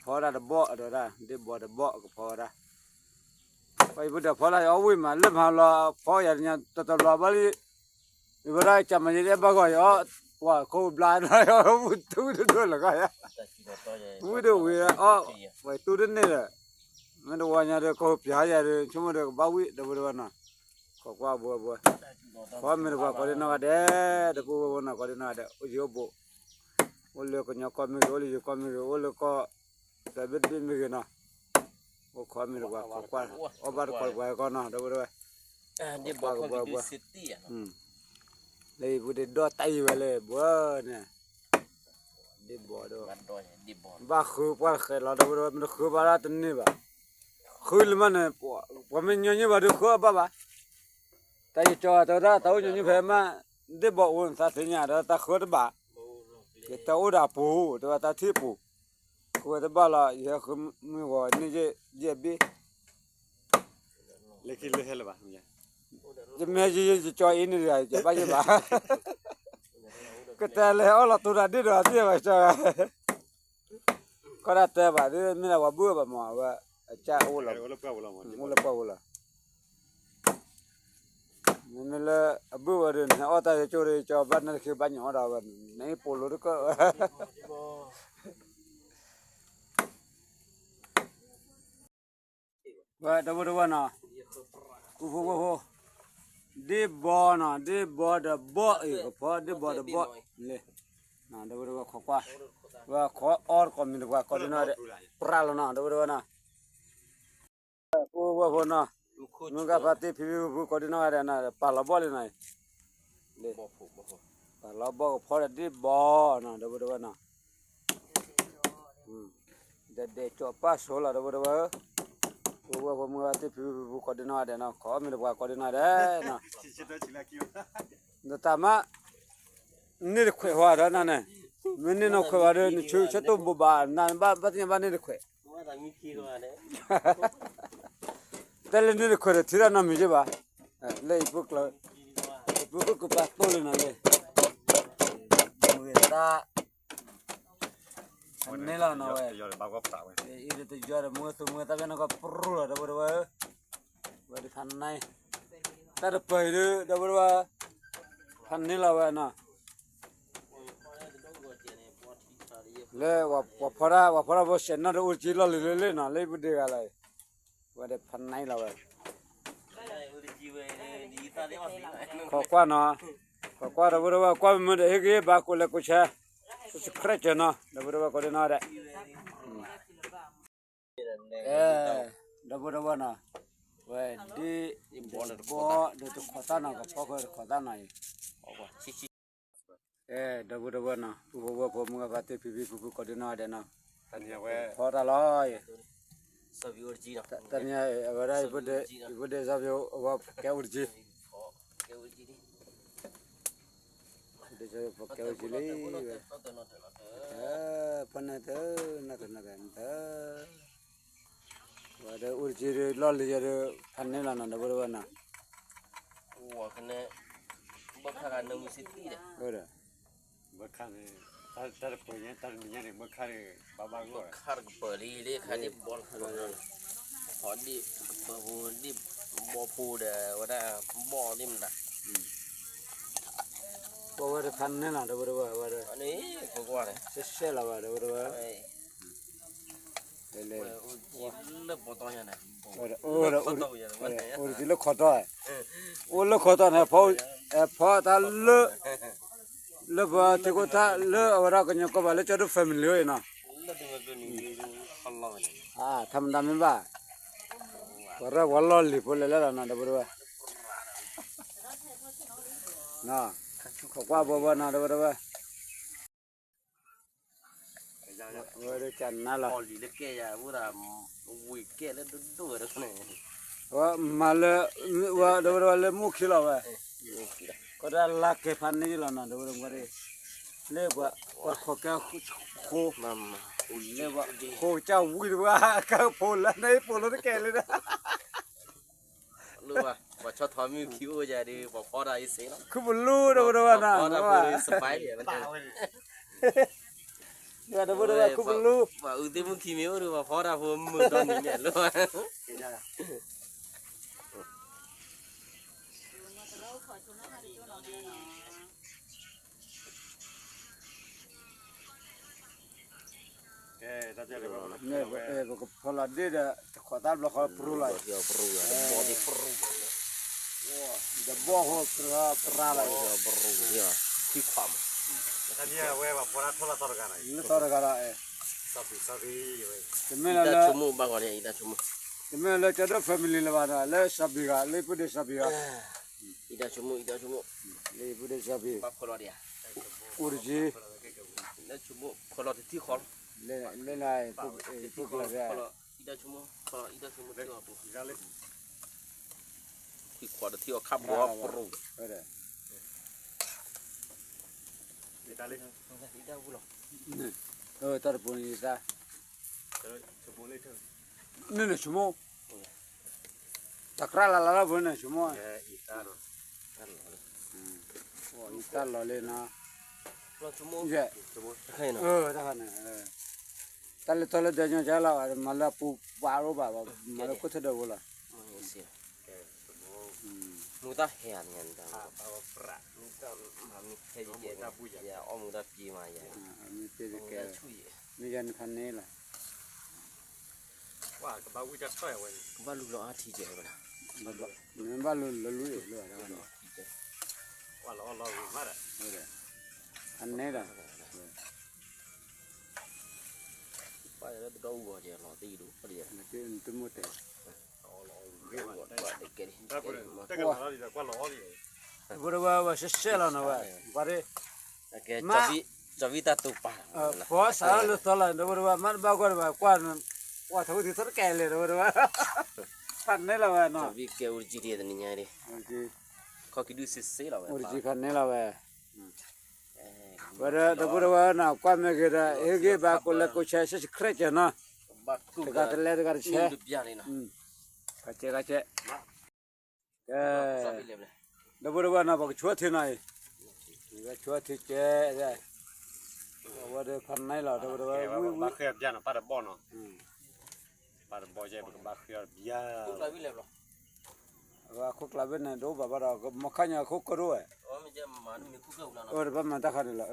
ဒၣ်တဘီၣ်ဒီးဒၣ် ဒ့ၣ်ဘီတဘီၣ်ကဖီဝဲဒၣ်, ပှၤအံၤပူၤဒီးဖီလာ်အီၣ်ဝံၣ်မး လၢမၤလီၤဖီယၤတညါ တတဘျီဘၣ်လံ, ယဝဲဒၣ်ကမၤယဲဒၣ်ဘၣ်ဂီၢ်ယီၤ, ပှၤခိၣ်ဘျါဒီး ဝံၣ်တူၢ်တဒိၣ်လၢၤဂီၢ်ယၤ, ဝံၣ်ဒိၣ်ဝံၤအီၣ်, ပှၤတူၢ်တန့ၢ်ဒီး, မ့ၢ်တဝီညါဒီးကီၢ်ပၠးယၤဒီး ဆိကမိၣ်ဒီးကဘၣ်ဝံၣ် ဒီပုၢ်ဒီဝဲၢ်နီၤ, ခိးကွၢ်ဘှဲဘှဲ, ခီမ့ၢ်တပှၤကိးဒံနီၢ်ဂၤဒဲး, ဒီပုၢ်ဝဲၢ်နီၤ ကိးဒံနီၢ်ဂၤဒဲး အိၣ်ယံၤအိၣ်ဘူး, အိၣ်လၢကညီကီၢ်မ့ၢ်ဂ့ၤ အိၣ်လၢယိၤကီၢ်မ့ၢ်ဂ့ၤ အိၣ်လၢကီၢ် တဘ့ၣ်တဘ့ၣ်မ့ၢ်ဂ့ၤနီၤ, အိၣ်ခီမ့ၢ်တပှၤခိးကွၢ်, အီၣ်ဘၣ်တကိးတပှၤကီၢ်နီၤ ဒီပုၢ်ဒီဝဲၢ်, ခိးကွၢ်ကဘှဲဘှဲ, လၢအံၤပူၤဒ့ၣ်ဒီၣ်တၢ်အံၤဝဲလၢဘှဲန့ၣ်, ဒ့ၣ်ဘီဒီး, ဘၣ်ဃုပှၢ်တဃဲးလီၤ ဒီပုၢ်ဒီဝဲၢ် မ့ၢ်တဃုဘၣ်ဒၣ်တန့ၢ်ဘၣ်, ဃုလၢမးန့ၣ်, ပှၤမ့ၢ်ညီနုၢ်ဘၣ်ဒီးဃုအီၣ်ဘၣ်ဘၣ်, တၢ်ယကၠီတဲဝဲဒၣ် တၢ်အိၣ်ညီနုၢ်ဖဲမး, ဒ့ၣ်ဘီအိၣ်နသးသ့ၣ်ညါဒီးတၢ်ဃုတဘၣ်, ယတၢ်အိၣ်ဒီးအပူၤ တဲဝဲတၢ်ထံၣ်အပူၤ, ဃုဝဲတဘၣ်လီၤ ယဟဲဃုမုၢ်ဂီၤန့ၣ်ယဲၢ်ဘ့ၣ် လၢခံလၢဟဲလၢၤဘၣ်, ယမ့ၢ်ယကၠီအံၤန့ၣ်ဒီး ယဘၣ်ယဲၢ်ဘၣ်, ကတဲလဲၤအီၣ်လီၤတိၤတၢ်ဒ့ၣ်ဒီးသ့ၣ်ဘၣ်ကၠီ, ကီၢ်ဒၣ်တဲဘၣ်ဒ်မ့ၢ်ဒၣ်ပှၤဘုၣ်ဘၣ်မး အဝဲ, အကၢ်အိၣ်လီၤ, အိၣ်လၢပှၢ်ပူၤလီၤ, မ့မ့ၢ်လၢအဘုၣ်ဝဲဒီး နဟဲအီၣ်တၢ်ယကၠိဒီး ယကၠီဘၣ်နၢ်တခ့ဘၣ်ညီအီၣ်ဒၣ်ဝဲ, နအံၤပိာ်လိတကၢၢ်ဝဲ ဝဲ ဒီပုၢ်ဒီဝဲၢ်နီၤ, ပူဖိဝဲၢ်ဖိ, ဒ့ၣ်ဘီနီၤ ဒ့ၣ်ဘီဒီးဘီၣ်အံၤ ကဖီဒ့ၣ်ဘီဒီးဘီၣ်လံ, ဒီပုၢ်ဒီဝဲၢ်ခိးကွၢ်, ဝဲခိးအီၣ်တကိးမံၤတပှၤကိးဒံနီၢ်ဂၤဒဲး, ပြၢ်လီၤနီၤ ဒီပုၢ်ဒီဝဲၢ်နီၤ, ပူဖိဝဲၢ်ဖိနီၤ, မုၢ်ဂၢ်ဖါတံၢ်ဖံဖံဖုဖုကိးဒံနီၢ်ဂၤဒဲးနီၤ ပာ်လီၤဘီၣ်လံနီၤ, ပာ်လီၤဘီၣ်ကဖီဒီးဒ့ၣ်ဘီနီၤ ဒီပုၢ်ဒီဝဲၢ်နီၤ ဒီးဒဲးကၠီၤပၢ်ဆိလီၤ ဒီပုၢ်ဒီဝဲၢ်ဧၢ, ပူဖိဝဲၢ်ဖိမုၢ်ဂၢ်ဖါတံၢ်ဖံဖံဖုဖုကိးဒံနီၢ်ဂၤဒဲးနီၤ ခိးအီၣ်မံၤတပှၤကိးဒံနီၢ်ဂၤဒဲးနီၤ, နတၢ်မး, န့ၢ်တခွဲးဝဲဒီးနၤန့ၣ်, မ့ၢ်န့ၢ်နီၢ်ခွဲးဝဲဒီး နဆၢဆၢတိၢ်ဘိးဘၣ် နဘၣ်သ့ၣ်ညါဘၣ်န့ၢ်တခွဲး တဲလၢန့ၣ်တခွဲးဒီးထံၣ်တၢ်နီတမံၤက့ဘၣ်, လၢအံၤပူၤကျၢၤ, အံၤပူၤကကပာ်တိၢ်လံနီၤလံ, မုၢ်ဂ့ၤသး, ဖးန့ၢ်လီၤနီၤဝဲ, အံၤဒီးတယီၤဒီးမုၢ်သူမုၢ်သးဘၣ်နီၢ်ကီၢ်ပြူလီၤ ဒီပုၢ်ဒီဝဲၢ်ဧၢ, ဝဲဒၣ်ဖးန့ၢ်, တၢ်တပၢၢ်အံၤဒီး ဒီပုၢ်ဒီဝဲၢ်, ဖးန့ၢ်လီၤဝဲနီၤ လၢပှၤဖီတၢ် ပှၤဖီတၢ်ဖိစဲးနီၣ်ဒီးအိၣ်တကံလီၢ်လံၤလၢလၢနီၤ လၢပဒ့ဂၤလီၤအံၤ, ဝဲဒၣ်ဖးန့ၢ်လီၤဝဲ, ခိးကွၢ်နီၤ, ခိးကွၢ်ဒီပုၢ်ဒီဝဲၢ် ကွၢ်မုာ်ဒီးဟ့ၣ်ဂံၢ်ဘါ ကိးလဲၤကိးဆဲး, subscribe နီၤ ဒီပုၢ်ဒီဝဲၢ်ကိးဒံနီၢ်ဂၤဒဲး အဲ, ဒီပုၢ်ဒီဝဲၢ်နီၤ, ဝဲဒၣ်, ဘီဒီးတခိးသၣ်နီၤ ကဖီခိၣ်တခိးသၣ်နီၤအံၤ, အဲ, ဒီပုၢ်ဒီဝဲၢ်နီၤ ပူဖိဝဲၢ်ဖိမုၢ်ဂၢ်ဖါတံၢ်ဖံဖံဖုဖုကိးဒံနီၢ်ဂၤဒဲးနီၤ, ဖီတၢ်လီၤအံၤ, တနံၤအံၤ အဝဲဒၣ် ယဖိဒိၣ်စီၤပျိၤ အဝဲကဲအိၣ်တကံ ဒ်သိးပကဲဝဲကလံဝဲ, ဖဲန့ၣ်တနီၤတနီၤတနီၤတနီၤ, ဝဲဒၣ်အိၣ်တကံဒီးလီၢ်လံၤယဲဒီး ဖးန့ၢ်လီၤနီၤ ဒီပုၢ်ဒီဝဲၢ်နီၤ, ဘၣ်ခါန့ၣ် တၢ်တပၢၢ်ညါ တၢ်တမံၤညါန့ၣ် ဘၣ်ခါန့ၣ် ဘၣ်ဘၣ်ဂီၢ် ဘၣ်ခါတကပၢၢ်လံ လၢခါဒ်ဘီလီၤနီၤ, ဟီဒ်ကပၢၢ်ဖိဒ်ဘီဖိဒီး ဝဲဒၣ်ဘီၣ်ဒ်မတၤ ပဝဲတဖၣ်န့ၣ်လီၤ ဒီပုၢ်ဒီဝဲၢ် ဝဲဒၣ် န့ၣ် ပကွၢ်န့ၣ် ရှဲရှဲလီၤဝဲ ဒီပုၢ်ဒီဝဲၢ် လၢပီတီၢ်ညါန့ၣ် ဝဲဒၣ် အိၣ်ဒီး အိၣ်ဒီး အိၣ်ဒီးလၢခီတီၢ် အိၣ်လၢခီတီၢ်န့ၣ် ဖီ ဖီတၢ်လၢ လၢပှၤထံကိးထၣ်လၢအဝဲဒၣ်ကညီကီၢ်ဘၣ်လၢကၠီဒိၣ် family အံၤနီၤ ထါမတၤမ့ၢ်ဘၣ် ပှၤရဲၣ်ပှၤလီၢ်လံၤဖိလဲၤလဲၣ်လီၤနီၤ ဒီပုၢ်ဒီဝဲၢ် ခိးကွၢ်ဘီဘီနီၤ ဒီပုၢ်ဒီဝဲၢ် ဝဲဒၣ်ကနါလီၤ ဝဲမၤလၢ ဝဲဒီပုၢ်ဒီဝဲၢ်လၢမူခံလီၤဝဲ ကီးဒၣ်လၢကဲဖးန့ၢ်လီၤဝဲ ကီးဒၣ် လၢပှၤခိးကဲဃိ လၢပှၤခိးကၠၢ်ဝံၤတဝဲ ကဲဖိလၢန့ၣ်ပိာ်လိာ်တကဲလၢၤဒီး လၢပှၤဆီၣ်ထီမုၢ်ခံအိၣ်ယၤဒီး ပှၤဖီတၢ်အံၤစ့ၢ်လီၤ ခုပလူဒီပုၢ်ဒီဝဲၢ်နီၤ ဖီတၢ်ဖိစပၢ်လံ ဒီပုၢ်ဒီဝဲၢ် ခူပလူ, ပှၤအူသ့ၣ်မုၣ်ခံမ့ၢ်အိၣ်ဒီး ပှၤဖီတၢ်ဖိမုာ်ဒီနံၤမ့ၢ်လီၤ. ပကဖီလီၤဒ့ဒီး တခိးသၣ်ဘျီဃီပရူလီၤ, ဒီးဘီၣ်ဖိပရၢလီၤ, ခွံခွါမး, လၢသီတဂၤလီၤ, တမ့ၢ်လၢ တမ့ၢ်လၢကၠီဒိၣ် family လၢၤဘၣ်ဒီး လၢစီၤဘံဂၤ လၢပုၢ်ဒ့စီၤဘံဂၤ, လၢပုၢ်ဒ့စီၤဘံ, အိၣ်တက့ၢ်, လၢ ခွံခွါတထံၣ်အီၤခါဘီပရူ, တၢ်တပူၤန့ၣ်ယသး, န့ၣ်န့ၣ်ဆိကမိၣ်, တၢ်ကြၢးလၢ်လၢ်လၢ်ပူၤန့ၣ်ဆိကမိၣ်, ယတၢ်လီၤလံနီၤ, တၢ်ခါန့ၣ်, တၢ်လၢထီၣ်လၢဒဲညါကလီၤ, မၤလၢအပူၤပှၤအိၣ်ဘၣ်, မၤလၢခိၣ်ထၢၣ်ဒၢးဖိလီၤ, မူတၢ်ဟဲဧါ, မူတၢ်ဟဲ, အီၣ်မူတၢ်ပျံၤမးယၤ, မ့ၢ်ယၤန့ၣ်ဖးန့ၢ်လီၤ, ကဘၣ်လူလီၤအါထံကဲး, နဘၣ်လူလီၤလူလီၤ, ဖးန့ၢ်လီၤ, ပၢ်ယၤလၢတဒီအူဂီၤကဲလီၤသံဒိၣ်, တမိၢ်တဲ ဖိတဝဲဝဲဆဲးဆဲးလီၤနီၤဝဲ, ပှၤဒ်, ပှၤစးလၢသီလီၤ ဒီပုၢ်ဒီဝဲၢ် မ့ၢ်တဘၣ်ကွၢ်ဒီးဘၣ်ကွၢ်, ကွၢ်ထီၣ်ဝဲဒ်သိးတကဲလဲၣ် ဒီပုၢ်ဒီဝဲၢ်, ဖးန့ၢ်လီၤဝဲနီၤ, အိၣ်တက့ၢ်ဖးန့ၢ်လီၤဝဲ, ဝဲဒီး ဒီပုၢ်ဒီဝဲၢ်နီၤ ကွၢ်မ့ၢ်ဂ့ၤဒီး ဟ့ၣ်ဂံၢ်ဘါကိးလဲၤကိးဆဲး subscribe နီၤ, တဂၤတလဲၤတဂၤတဆဲး, ဂၤကဲးဂၤကဲး ကဲ, ဒီပုၢ်ဒီဝဲၢ်နီၤ ပကဆိထံနီၤအံၤ, ပကဆိထံကဲ, အဝဲဒီးဖးန့ၢ်လီၤ ဒီပုၢ်ဒီဝဲၢ်, ပဘၣ်ဃ့အီၤတဘျီနီၤ ပၢ်တဘီနီၤ, ပၢ်တဘီကဲ ပကဘၣ်ဃ့အီၤတဘျီ, အခိၣ်ကျးဘ့ၣ်န့ၣ် တအိၣ်ဘၣ်ဘၣ်ဒီး မီခါညါခိၣ်ကရိဝဲ, အၢ တဘၣ်မၤတၢ်ခါန့ၣ်လီၤ,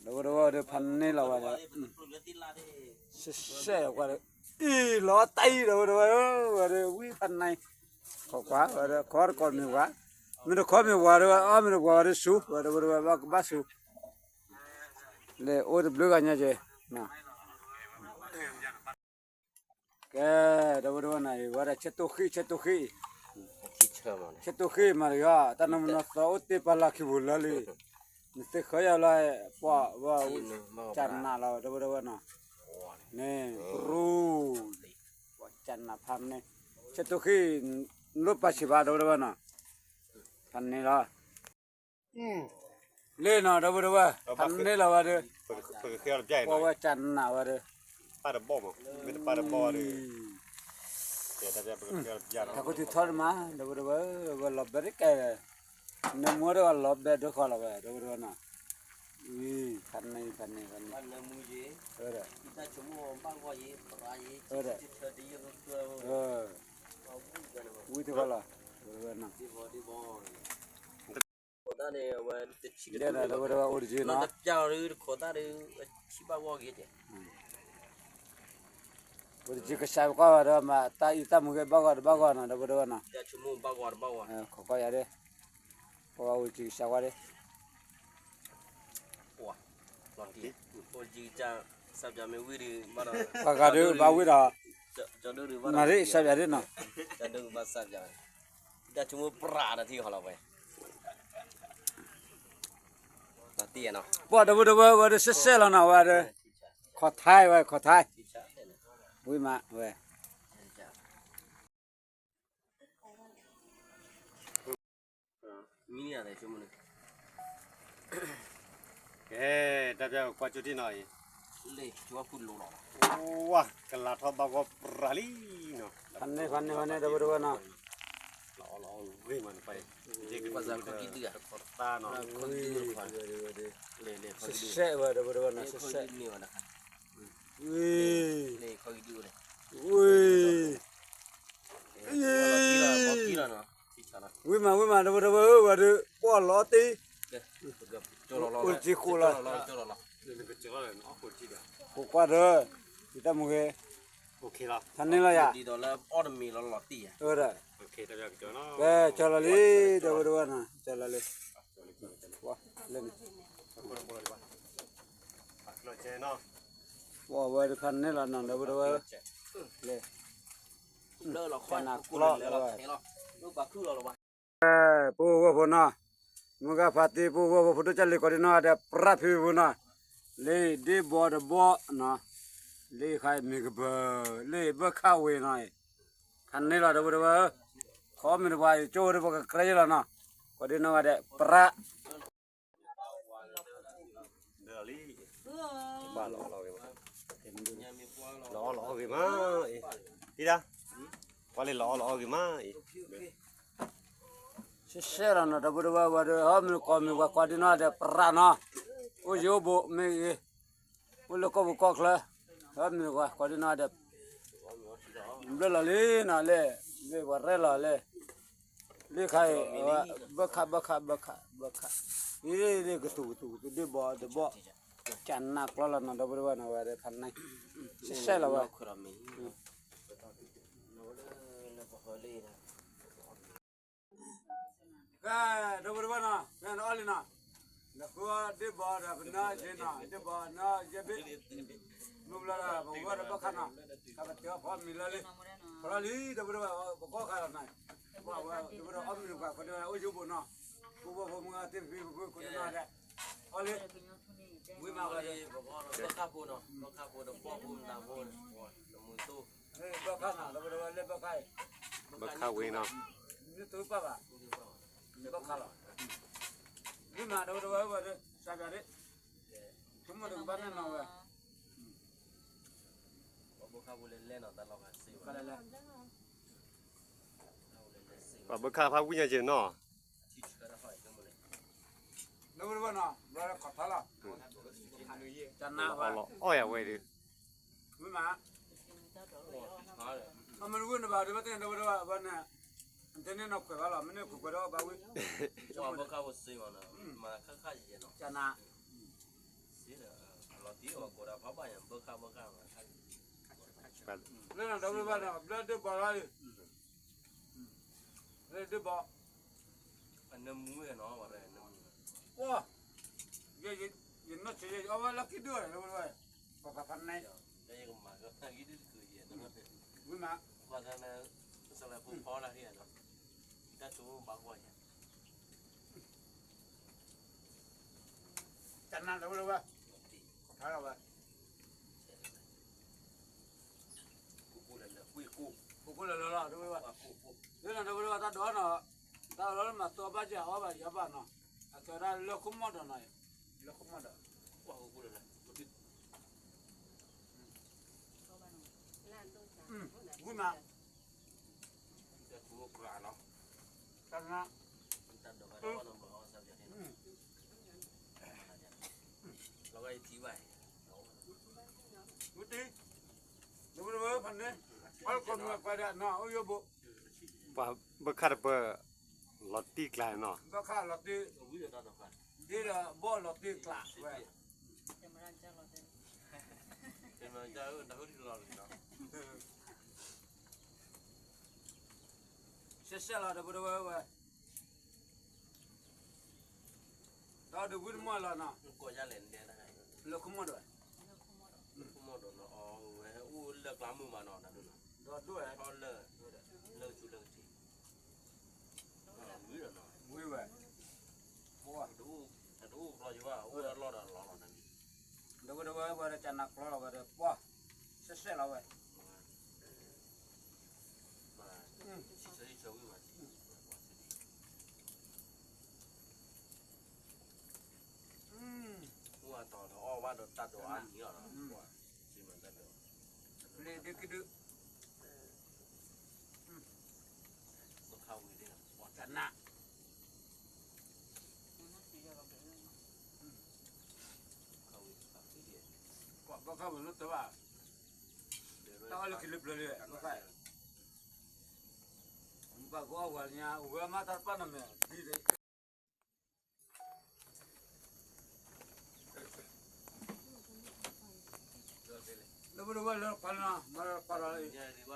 ဒီပုၢ်ဒီဝဲၢ်ဒီးဖးန့ၢ်လီၤဝဲဒီး စဲးကွၢ်ဒီး အံၤလီၤတၢ်အံၤဒီးဝဲဒီးဝဲ, ဝဲဒီးဝံဖးန့ၢ်, ခိးကွၢ်ဝဲဒီး ခီတကိးမ့ၢ်ဝဲ, မ့ၢ်တခီမ့ၢ်ဝဲဒီးဝဲ အီၣ်မ့ၢ်တဝဲဝဲဒီးဆူ ဝဲဒီးဝဲဒီးဝဲကဘၣ်ဆူ, လဲၤအိၣ်တဘျုးဂၤညါက့ၤ ကဲ, ဒီပုၢ်ဒီဝဲၢ်နီၤ ဝဲဒၣ်ဆဲးတိၢ်ဃံၣ် ဆဲးတိၢ်ဃံၣ်, ဆဲးတိၢ်ဃံၣ်မးတဂၤ, တၢ်နမနီၢ်သီအိၣ်တ့ၢ်ပာ်လၢခံပူၤလၢလံ, နသ့ၣ်ဃၢယၤလၢ ပှၤဝဲ ကၢ်နးလီၤ ဒီပုၢ်ဒီဝဲၢ်နီၤ, န့ၣ် ပရူ, ကၢ်နးဖးန့ၣ်, ဆဲးတိၢ်ဃံၣ် နလိၣ်ပာ်ဆံးဘၣ် ဒီပုၢ်ဒီဝဲၢ်နီၤ, ဖးန့ၣ်လီၤ. လ့ၣ်နီၤ ဒီပုၢ်ဒီဝဲၢ် ဖးန့ၢ်လီၤဝဲဒီး, ပဝဲကၢ်နးဝဲဒီး, ပၢ်တဘီၣ်မး မ့ၢ်တပၢ်တဘီၣ်ဒီး, တၢ်ခိၣ်ထံထီၣ်တမး ဒီပုၢ်ဒီဝဲၢ် ဝဲလီၤဘဲတကဲ, နမူဒီးဝဲလီၤဘဲဒိၣ်ဃီလီၤဝဲ ဒီပုၢ်ဒီဝဲၢ်နီၤ, ဖးန့ၢ် ဖးန့ၢ် ဖးန့ၢ်, ဝံတခီလီၤ ဒီပုၢ်ဒီဝဲၢ်နီၤ. ဒီးဒီပုၢ်ဒီဝဲၢ်အိၣ်တက့ၢ်နီၤ, အိၣ်တက့ၢ်ကစၢ်ပကွၢ်ဝဲဒီး မၤတၢ်အံသၣ်မူၤကဲဘၣ်ဂီၤတဘၣ်ဂီၤနီၤ ဒီပုၢ်ဒီဝဲၢ်နီၤ, ခိးကွၢ်ယၤဒီး, ပဝဲအိၣ်တက့ၢ်ကစၢ်ကွၢ်ဒီး ပှၤဂၤဒုးဘၣ်ဝံၣ်ဒီး, မၤရ့စၢ်ယၤဒ်နီၤ, တၢ်ဆိကမိၣ်ပြးတထံၣ်ဃီလီၤဝဲ, ပှၤဒီပုၢ်ဒီဝဲၢ်ဝဲဒီးစဲးစဲးလီၤနီၤဝဲဒီး, ခိးထဲဝဲခိးထဲ, ဝံၤမးဝဲ မံၤန့ၣ်, ကဲ, တၢ်ပျၢ်ကွၢ်ကၠိထံၣ်နီၤအံၤ, ဝါ, ကလၤထီၣ်ဘၣ်ဂီၢ်ပြးလံနီၤ, ဖးန့ၢ် ဖးန့ၢ် ဖးန့ၢ် ဒီပုၢ်ဒီဝဲၢ်နီၤ, လီၤ ဝ့ၢ်မးနပၢ်, ပှၤစးခီဒံဒုၣ်ဧါ, တခီတၢ်နီၤ, လဲၤလဲၤခီဒံဒုၣ်, စဲးဝဲဒီပုၢ်ဒီဝဲၢ်နီၤ, စဲးစဲး, န့ၣ်ဝဲဒၣ်, လဲၤခီဒံဒုၣ်, ဝ့ၢ်, ဝ့ၢ်မး ဝ့ၢ်မး ဒီပုၢ်ဒီဝဲၢ်ဧၢ, ဝဲဒီး ပှီၢ်လီၤတ့ၢ်, အိၣ်တ့ၢ်ဃိလီၤ, ဃိကွၢ်ဒီး, ယတၢ်မုၢ်ဂဲၤ, ဖးန့ၢ်လီၤယၤ, အၢဒီး, ကဲ ကၠီလီၤလံ, ဒီပုၢ်ဒီဝဲၢ်နီၤ, ကၠီလီၤလံ, လၢန့ၣ်, ပှၤဝဲဒီးဖးန့ၢ်လီၤနီၤ ဒီပုၢ်ဒီဝဲၢ်, လၢ, နးကျီလီၤဝဲ, ပှၤဂီၢ်ဖိနီၤ, မုၢ်ဂၤဖးတံၢ် ပှၤဂီၢ်ဖိ ဖိဒိၣ်ကၢ်လံၤကိးဒံနီၢ်ဂၤဒဲး ပြးဖံးပူၤနီၤ, လၢဒ့ဘီတဘီနီၤ, လၢခါအံၤမ့ၢ်ကဘၢ, လၢဘၢခၣ်ဝ့ၤနီၤ, ဖးန့ၢ်လီၤ ဒီပုၢ်ဒီဝဲၢ်ဧၢ, ခီမ့ၢ်တပှၤအံၤ ကၠိဝဲဒၣ်ပှၤကကြၢးယဲလီၤနီၤ, ကိးဒံနီၢ်ဂၤဒဲး ပြး လီၤအီၣ်လီၤအီၣ်ဂ့ၤမး, လီၤအီၣ်လီၤအီၣ်ဂ့ၤမးအံၤ, တံၤဒၣ်, ပှၤလၢလီၤအီၣ်လီၤအီၣ်ဂ့ၤမးအံၤ, ရှဲရှဲလီၤနီၤ ဒီပုၢ်ဒီဝဲၢ်ဝဲဒီး ဟီမ့ၢ်ကီၢ်မ့ၢ်ပှၤကိးဒံနီၢ်ဂၤဒဲး ပြးနီၤ, အိၣ်ယိၣ်ဘိမ့ၢ်ဂ့ၤ, အိၣ်လၢကီၢ်ပူၤကီၢ်ချၢ, ဟီမ့ၢ်ပှၤကိးဒံနီၢ်ဂၤဒဲး, ဘျၢလီၤလံနီၤလၢ, လၢပှၤရဲၣ်လီၤလၢ လၢခါအံၤ, ဘၢခၣ် ဘၢခၣ် ဘၢခၣ် ဘၢခၣ်, အ့ လၢကသူၣ်ကသူၣ်ကသူၣ် ဒ့ဘီဒ့ဘီ, ကနၢ်ကျီလီၤနီၤ ဒီပုၢ်ဒီဝဲၢ်နီၤ ဝဲဒၣ်ဖးန့ၢ်, ရှဲရှဲလီၤဝဲ ကဲ ဒီပုၢ်ဒီဝဲၢ်နီၤ ဖဲနအီၣ်လံနီၤ, နဃုဒ့ဘီဒီးပနၢ်ယဲနီၤ, ဒ့ဘီနၢ်ယဲဘ့ၣ်, မုၢ်ဘျီဒီး ပဝဲဒီးဘၢခၣ်နီၤ, ကပတဲအီၣ်ဖီမံၤလၢလံ, ဖီလီၤလံ ဒီပုၢ်ဒီဝဲၢ် ပကီၢ်ခါလီၤနီၤ, ပဝဲဒီပုၢ်ဒီဝဲၢ်အီၣ်မ့ၢ်ပှၤ ကိးဒံနီၢ်ဂၤဒဲး အိၣ်ယိၣ်ဘိနီၤ, ပဝဲဖိမုၢ်ဂၤတ့ၢ်ဖံဖု ကိးဒံနီၢ်ဂၤဒဲး, အီၣ်လံ, ဝံၤမးဝဲဒီး ဘၢခၣ်ဖိနီၤ, ဘၢခၣ်ဖိဒီးပီၣ်ဖိမတၤဖိ, တမူသိ ဘၢခၣ်နီၤ ဒီပုၢ်ဒီဝဲၢ်လၢဘၢခၣ်အံၤ, ဘၢခၣ်ဝ့ၤနီၤ, နတပၢ်ဘၣ်, ဘၢခၣ်လီၤ, မ့ၢ်မး ဒီပုၢ်ဒီဝဲၢ်ဝဲဒီး စၢ်ဘၣ်ဒၣ်, ဆိကမိၣ်ဒီးကဘၣ်နဲၣ်နီၤဝဲ, ဘၢခၣ်ဖိလဲၤလဲၣ်နီၤ တၢ်လီၢ်ခါစ့ၢ်ဝဲ, ပှၤဘၢခၣ်ဖးဝံၣ်ညါက့ၤနီၤ, ဒီပုၢ်ဒီဝဲၢ်နီၤ ဘျီဒီးခီၣ်ထါလီၤ, တနၤဝဲ, အီၣ်ယၤဝဲဒီး မ့ၢ်မး, အမ့ၢ်တဝံၣ်နဘၣ်ဒီး ဘၣ်သ့ၣ်ညါ ဒီပုၢ်ဒီဝဲၢ် ဘၣ်န့ၣ်, အတဲန့ၣ်နီၢ်ခွဲးဘၣ်လီၤ မ့ၢ်န့ၣ်ခွဲးခွဲးဒီးဘၣ်ဝံၣ်, ဘၢခၣ်ဖိစ့ၢ်ဝဲနီၤ, မၤခါခါယဲနီၤ, တနၤ, စ့ဒီး, အလီၤတံၢ်အီၤကိးဒၣ်ဖးဘၣ်ယၤ ဘၢခၣ်ဘၢခၣ်မၤခါ, လၢနီၤ ဒီပုၢ်ဒီဝဲၢ်နီၤ ဘျီဒ့ဘီလီၤ, လၢဒ့ဘီ, အနၢမူဝဲနီၤ, ပှၤ, ယနီၢ်ဆံး ယအီၣ်ဝဲလၢခံဒုၣ်ဝဲ ဒီပုၢ်ဒီဝဲၢ်, ပှၤဖးဖးန့ၣ်, ဝံၤမး, ပှၤ, တၢ်ဆိဘၣ်ကွၢ်ယၤ, တနၤ ဒီပုၢ်ဒီဝဲၢ်, ခီၣ်ထါလီၤဝဲ, ကိၢ်ကိၢ်လၢလၢ, ကိၢ်ကိၢ်လၢလၢလီၤ ဒီပုၢ်ဒီဝဲၢ်, လၢနီၤဒီပုၢ်ဒီဝဲၢ်တၢ်ဒိးနီၤ, တၢ်လီၤလၢမၤသီဘၣ်ယၤအီၣ်ဘၣ်ယၤဘၣ်နီၤ, အကဲဝဲဒၣ်လၢခိၣ်မီၢ်ဒီးနီၤ, လၢခိၣ်မီၢ်ဒီး, ဝံၤမး, တနၤ, ဝံၤတံၢ်, ဒီပုၢ်ဒီဝဲၢ်ဖးန့ၣ်, အီၣ်လၢခိၣ်မီၢ်ကွၢ်ဒၣ်နီၤ အိၣ်ယိၣ်ဘိ, ပှၤဘၢခၣ်တပၢၢ်, လီၤတံၢ်ကျါနီၤ, ဘၢခၣ်လီၤတံၢ်, ဒ့ဒီးဘီၣ်လီၤတံၢ်ကျါဝဲ ရှဲရှဲလီၤ ဒီပုၢ်ဒီဝဲၢ်ဝဲ, ဒီးဒုးဝံၣ်တမီၢ်လီၤနီၤ, လၢခိၣ်မီၢ်ဒီး, လၢခိၣ်မီၢ်ဒီးနီၤ အဝဲအိၣ်လၢကျါမုၢ်မးနီၤ ဒီးဒိၣ်ဝဲ, လၢ, လၢကဆူလၢကဆူ, ဝံၤဒီးနီၤ, ဝံၤဝဲ, တအိၣ်ကျီယဘၣ် အိၣ်လၢလီၢ်ဒီးလီၤလီၤန့ၣ်, ဒီပုၢ်ဒီဝဲၢ်ဝဲဒီးကနၣ်ကျီလီၤဝဲဒီး ပှၤ, ရှဲရှဲလီၤဝဲ လ့ဒုကဒု, ဘၢခၣ်ဝ့ၤ, ဘၢခၣ်ဝ့ၤ, ဘၢခၣ်ဝ့ၤ, တၢ်ဝဲလၢတဘၣ်, တၢ်အီၣ်လၢခံလၢပျၢၤလံ, ဘၣ်ကီအဝဲညါ အိၣ်ဝဲမးတၢ်တပၣ်နီၤမဲာ်, လၢပဒိဝဲလၢခွါလၢနီၤ, မၤလၢခွါလၢ, ဖးနဲလီၤ,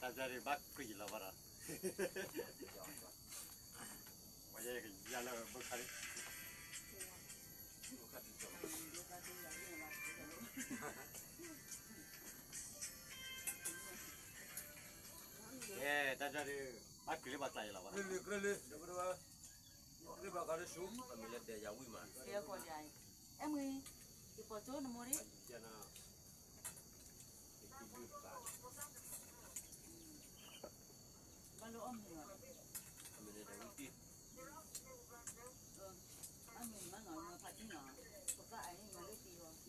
တၢ်ဒ်ဘၣ်ကြံးလီၤဘၣ်ဒီး, ပှၤယဲကယါလၢဘၣ်ခါလံ, ကဲ တၢ်ဒ်ဘၣ်ကြံးလၢဘၣ်ကျါယလီၤဘၣ်ဒီး, လၢဘၣ်ခါလၢဆူ, အမံၤလၢဒဲယၤဝံၣ်မး, အဲမ့ၢ်, ယပိာ်ကၠိနမိၢ်ဒံး ဘၣ်လၢအီၣ်မ့ၤလီၤ, မ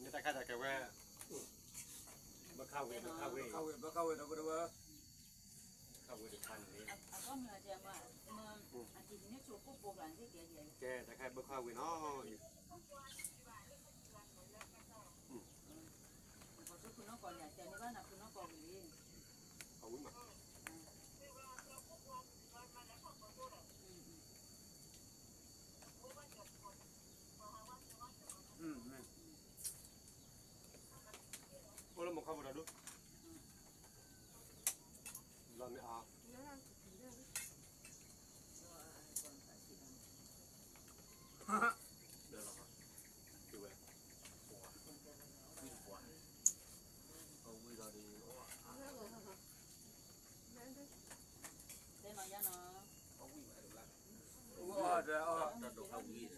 ့ၢ်တၢ်ခါဒီးကဲဝဲ, ဘၣ်ခါဝဲ, ဘၣ်ခါဝဲ, ဘၣ်ခါဝဲဒီးပဒိဝဲ, ခါဝဲတခါန့ၣ်, ကဲတၢ်ခါဘၣ်ခါဝဲနီၤ, အဝံၣ်မး အိၣ်လၢမခီပူၤဒီးဒိၣ်, လီၤမ့ၢ်အါ, တၢ်ဒိးခါဝံၤ, တ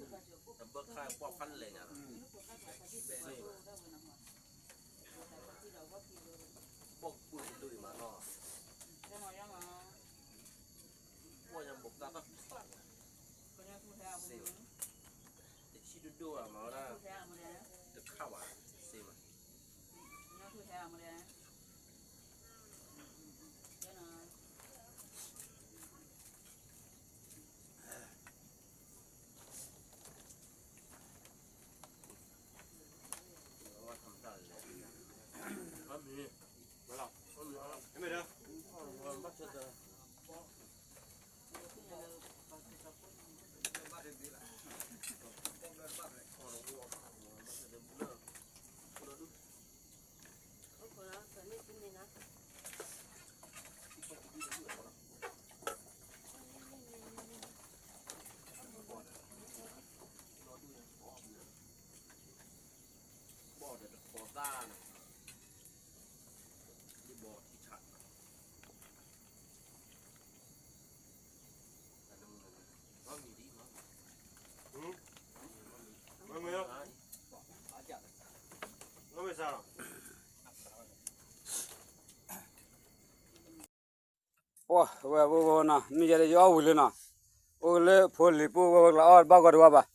ဘၣ်ခါပှၢ်ဖးလဲၣ်ညါ, ဘီၣ်ကပၢၢ်တဒိၣ်အံၤမးနီၤ, ပှၢ်ညါဘိးကါတၢ်ဖျၢၣ်, တဆံဒိၣ်ဒိၣ်ဘၣ်မၤဝဲဒၣ်, တခါဘၣ်, စ့မး ဘီၣ်ဒီးတခီသၣ်န့ၣ်, ဒ်ဘီထံဆး, မ့ၢ်မ့ၢ်, မ့ၢ်မ့ၢ်, အိၣ်ဝဲဝဲဝဲနီၤ, မ့ၢ်ယဲဒၣ်ယအီၣ်ဝံၤလံနီၤ, အိၣ်လၢဖိလံၤပူၤဝဲဝဲကျါ အီၣ်ဘၣ်ဂီၤတဝါဘၣ်,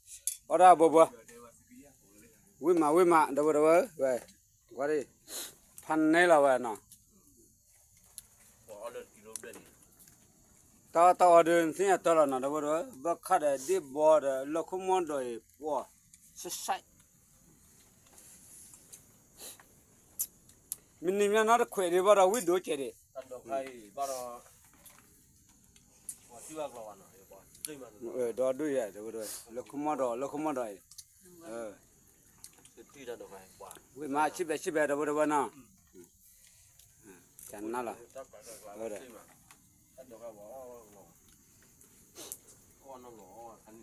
အီၣ်ဒၣ်ဘိဘိ, ဝံၣ်မးဝံၣ်မး ဒီပုၢ်ဒီဝဲၢ်, ဝဲ, ဝဲ, ဖးနဲလီၤဝဲနီၤ, တၢ်အီၣ်တၢ်အီဒုးသ့ၣ်ညါတၢ်လီၤနီၤ ဒီပုၢ်ဒီဝဲၢ်, ဘၣ်ခါဒီးဒ့ၣ်ဘီဒီးလၢခိၣ်မီၢ်ဒီးအံၤ ပှီၢ်, ဆဲးဆဲး မ့ၢ်နံၤမ့ၢ်နီတခွဲးဒံးဘၣ်ဒီး ဝံၣ်ဒိၣ်ကဲးဒံး, ဒီးဒိၣ်ယဲ လၢခိၣ်မီၢ်ဒီး လၢခိၣ်မီၢ်ဒီးအံၤ, ဝံၣ်မးဆံးဘဲဆံးဘဲ ဒီပုၢ်ဒီဝဲၢ်နီၤ, ကနၣ်လီၤ, အဝဲဒီး ကဲ ဒီပုၢ်ဒီဝဲၢ်နီၤ, ဖဲညါဒီး မၤတၢ်အီၣ်မ့ၤဒုးဝံၤလံ ဖဲညါနီၤ,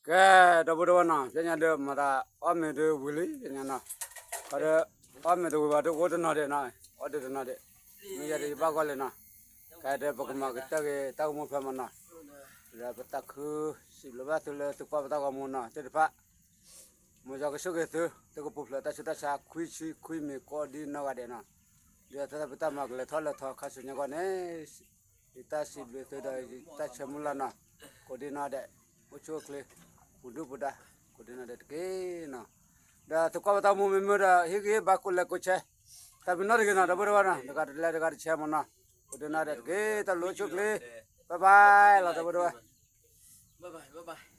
ခီဒီး အီၣ်မ့ၤတဝံၤဘၣ်ဒီး အိၣ်တနီၤဒံးနီၤ, အီၣ်ဒုးတနီၤဒံး, မ့ၢ်ယဲဒၣ်ယဘၣ်ဂီၢ်လံနီၤ, ကဲဒီးပကမၤကတၢၢ်က့ၤတၢ်ဂီၤမူဖဲမနီၤ, ဒီးပသးခုစံးဘျုးဘၣ်သုလၢသုကွၢ်ပတၢ်ဂီၤမူနီၤ သ့ၣ်တဖၣ်, မ်ယွၤကဆိၣ်ဂ့ၤသု, သုကပူၤဖျဲးတၢ်ဆူးတၢ်ဆါ ခွံဆံခွံမံၤကိးဒ်နီၢ်ဂၤဒဲးနီၤ, ဒီးသးပတၢ်မၤကလဲၤထီၣ်လဲၤထီ ခါဆူညါဂီၢ်န့ၣ် ယတၢ်စံးဘျုးသုဒီးယတၢ်ဆၢမုၢ်လၢ်နီၤ, ကိးဒ်နီၢ်ဒဲး, အိၣ်ဆူၣ်အိၣ်ချ့, ပူၤဒုၣ်ပူၤဒါ, ကိးဒ်နီၢ်ဒဲးတက့ၢ်နီၤ, ဒီးသုကွၢ်ဘၣ်တၢ်မူမ့ၢ်မုာ်ဒီး ဟ့ၣ်ဂံၢ်ဘါကိးလဲၤကိးဆဲး, တၢ်ပနီၣ်တဂ့ၤနီၤ ဒီပုၢ်ဒီဝဲၢ်နီၤ, တဂၤတလဲၤတဂၤတဆဲးမ့ၢ်နီၤ, အိၣ်ဒုးနၤဒီးတက့ၢ် တၢ်ဘျုးအိၣ်ဆူၣ်ချ့, bye bye လီၤ ဒီပုၢ်ဒီဝဲၢ်.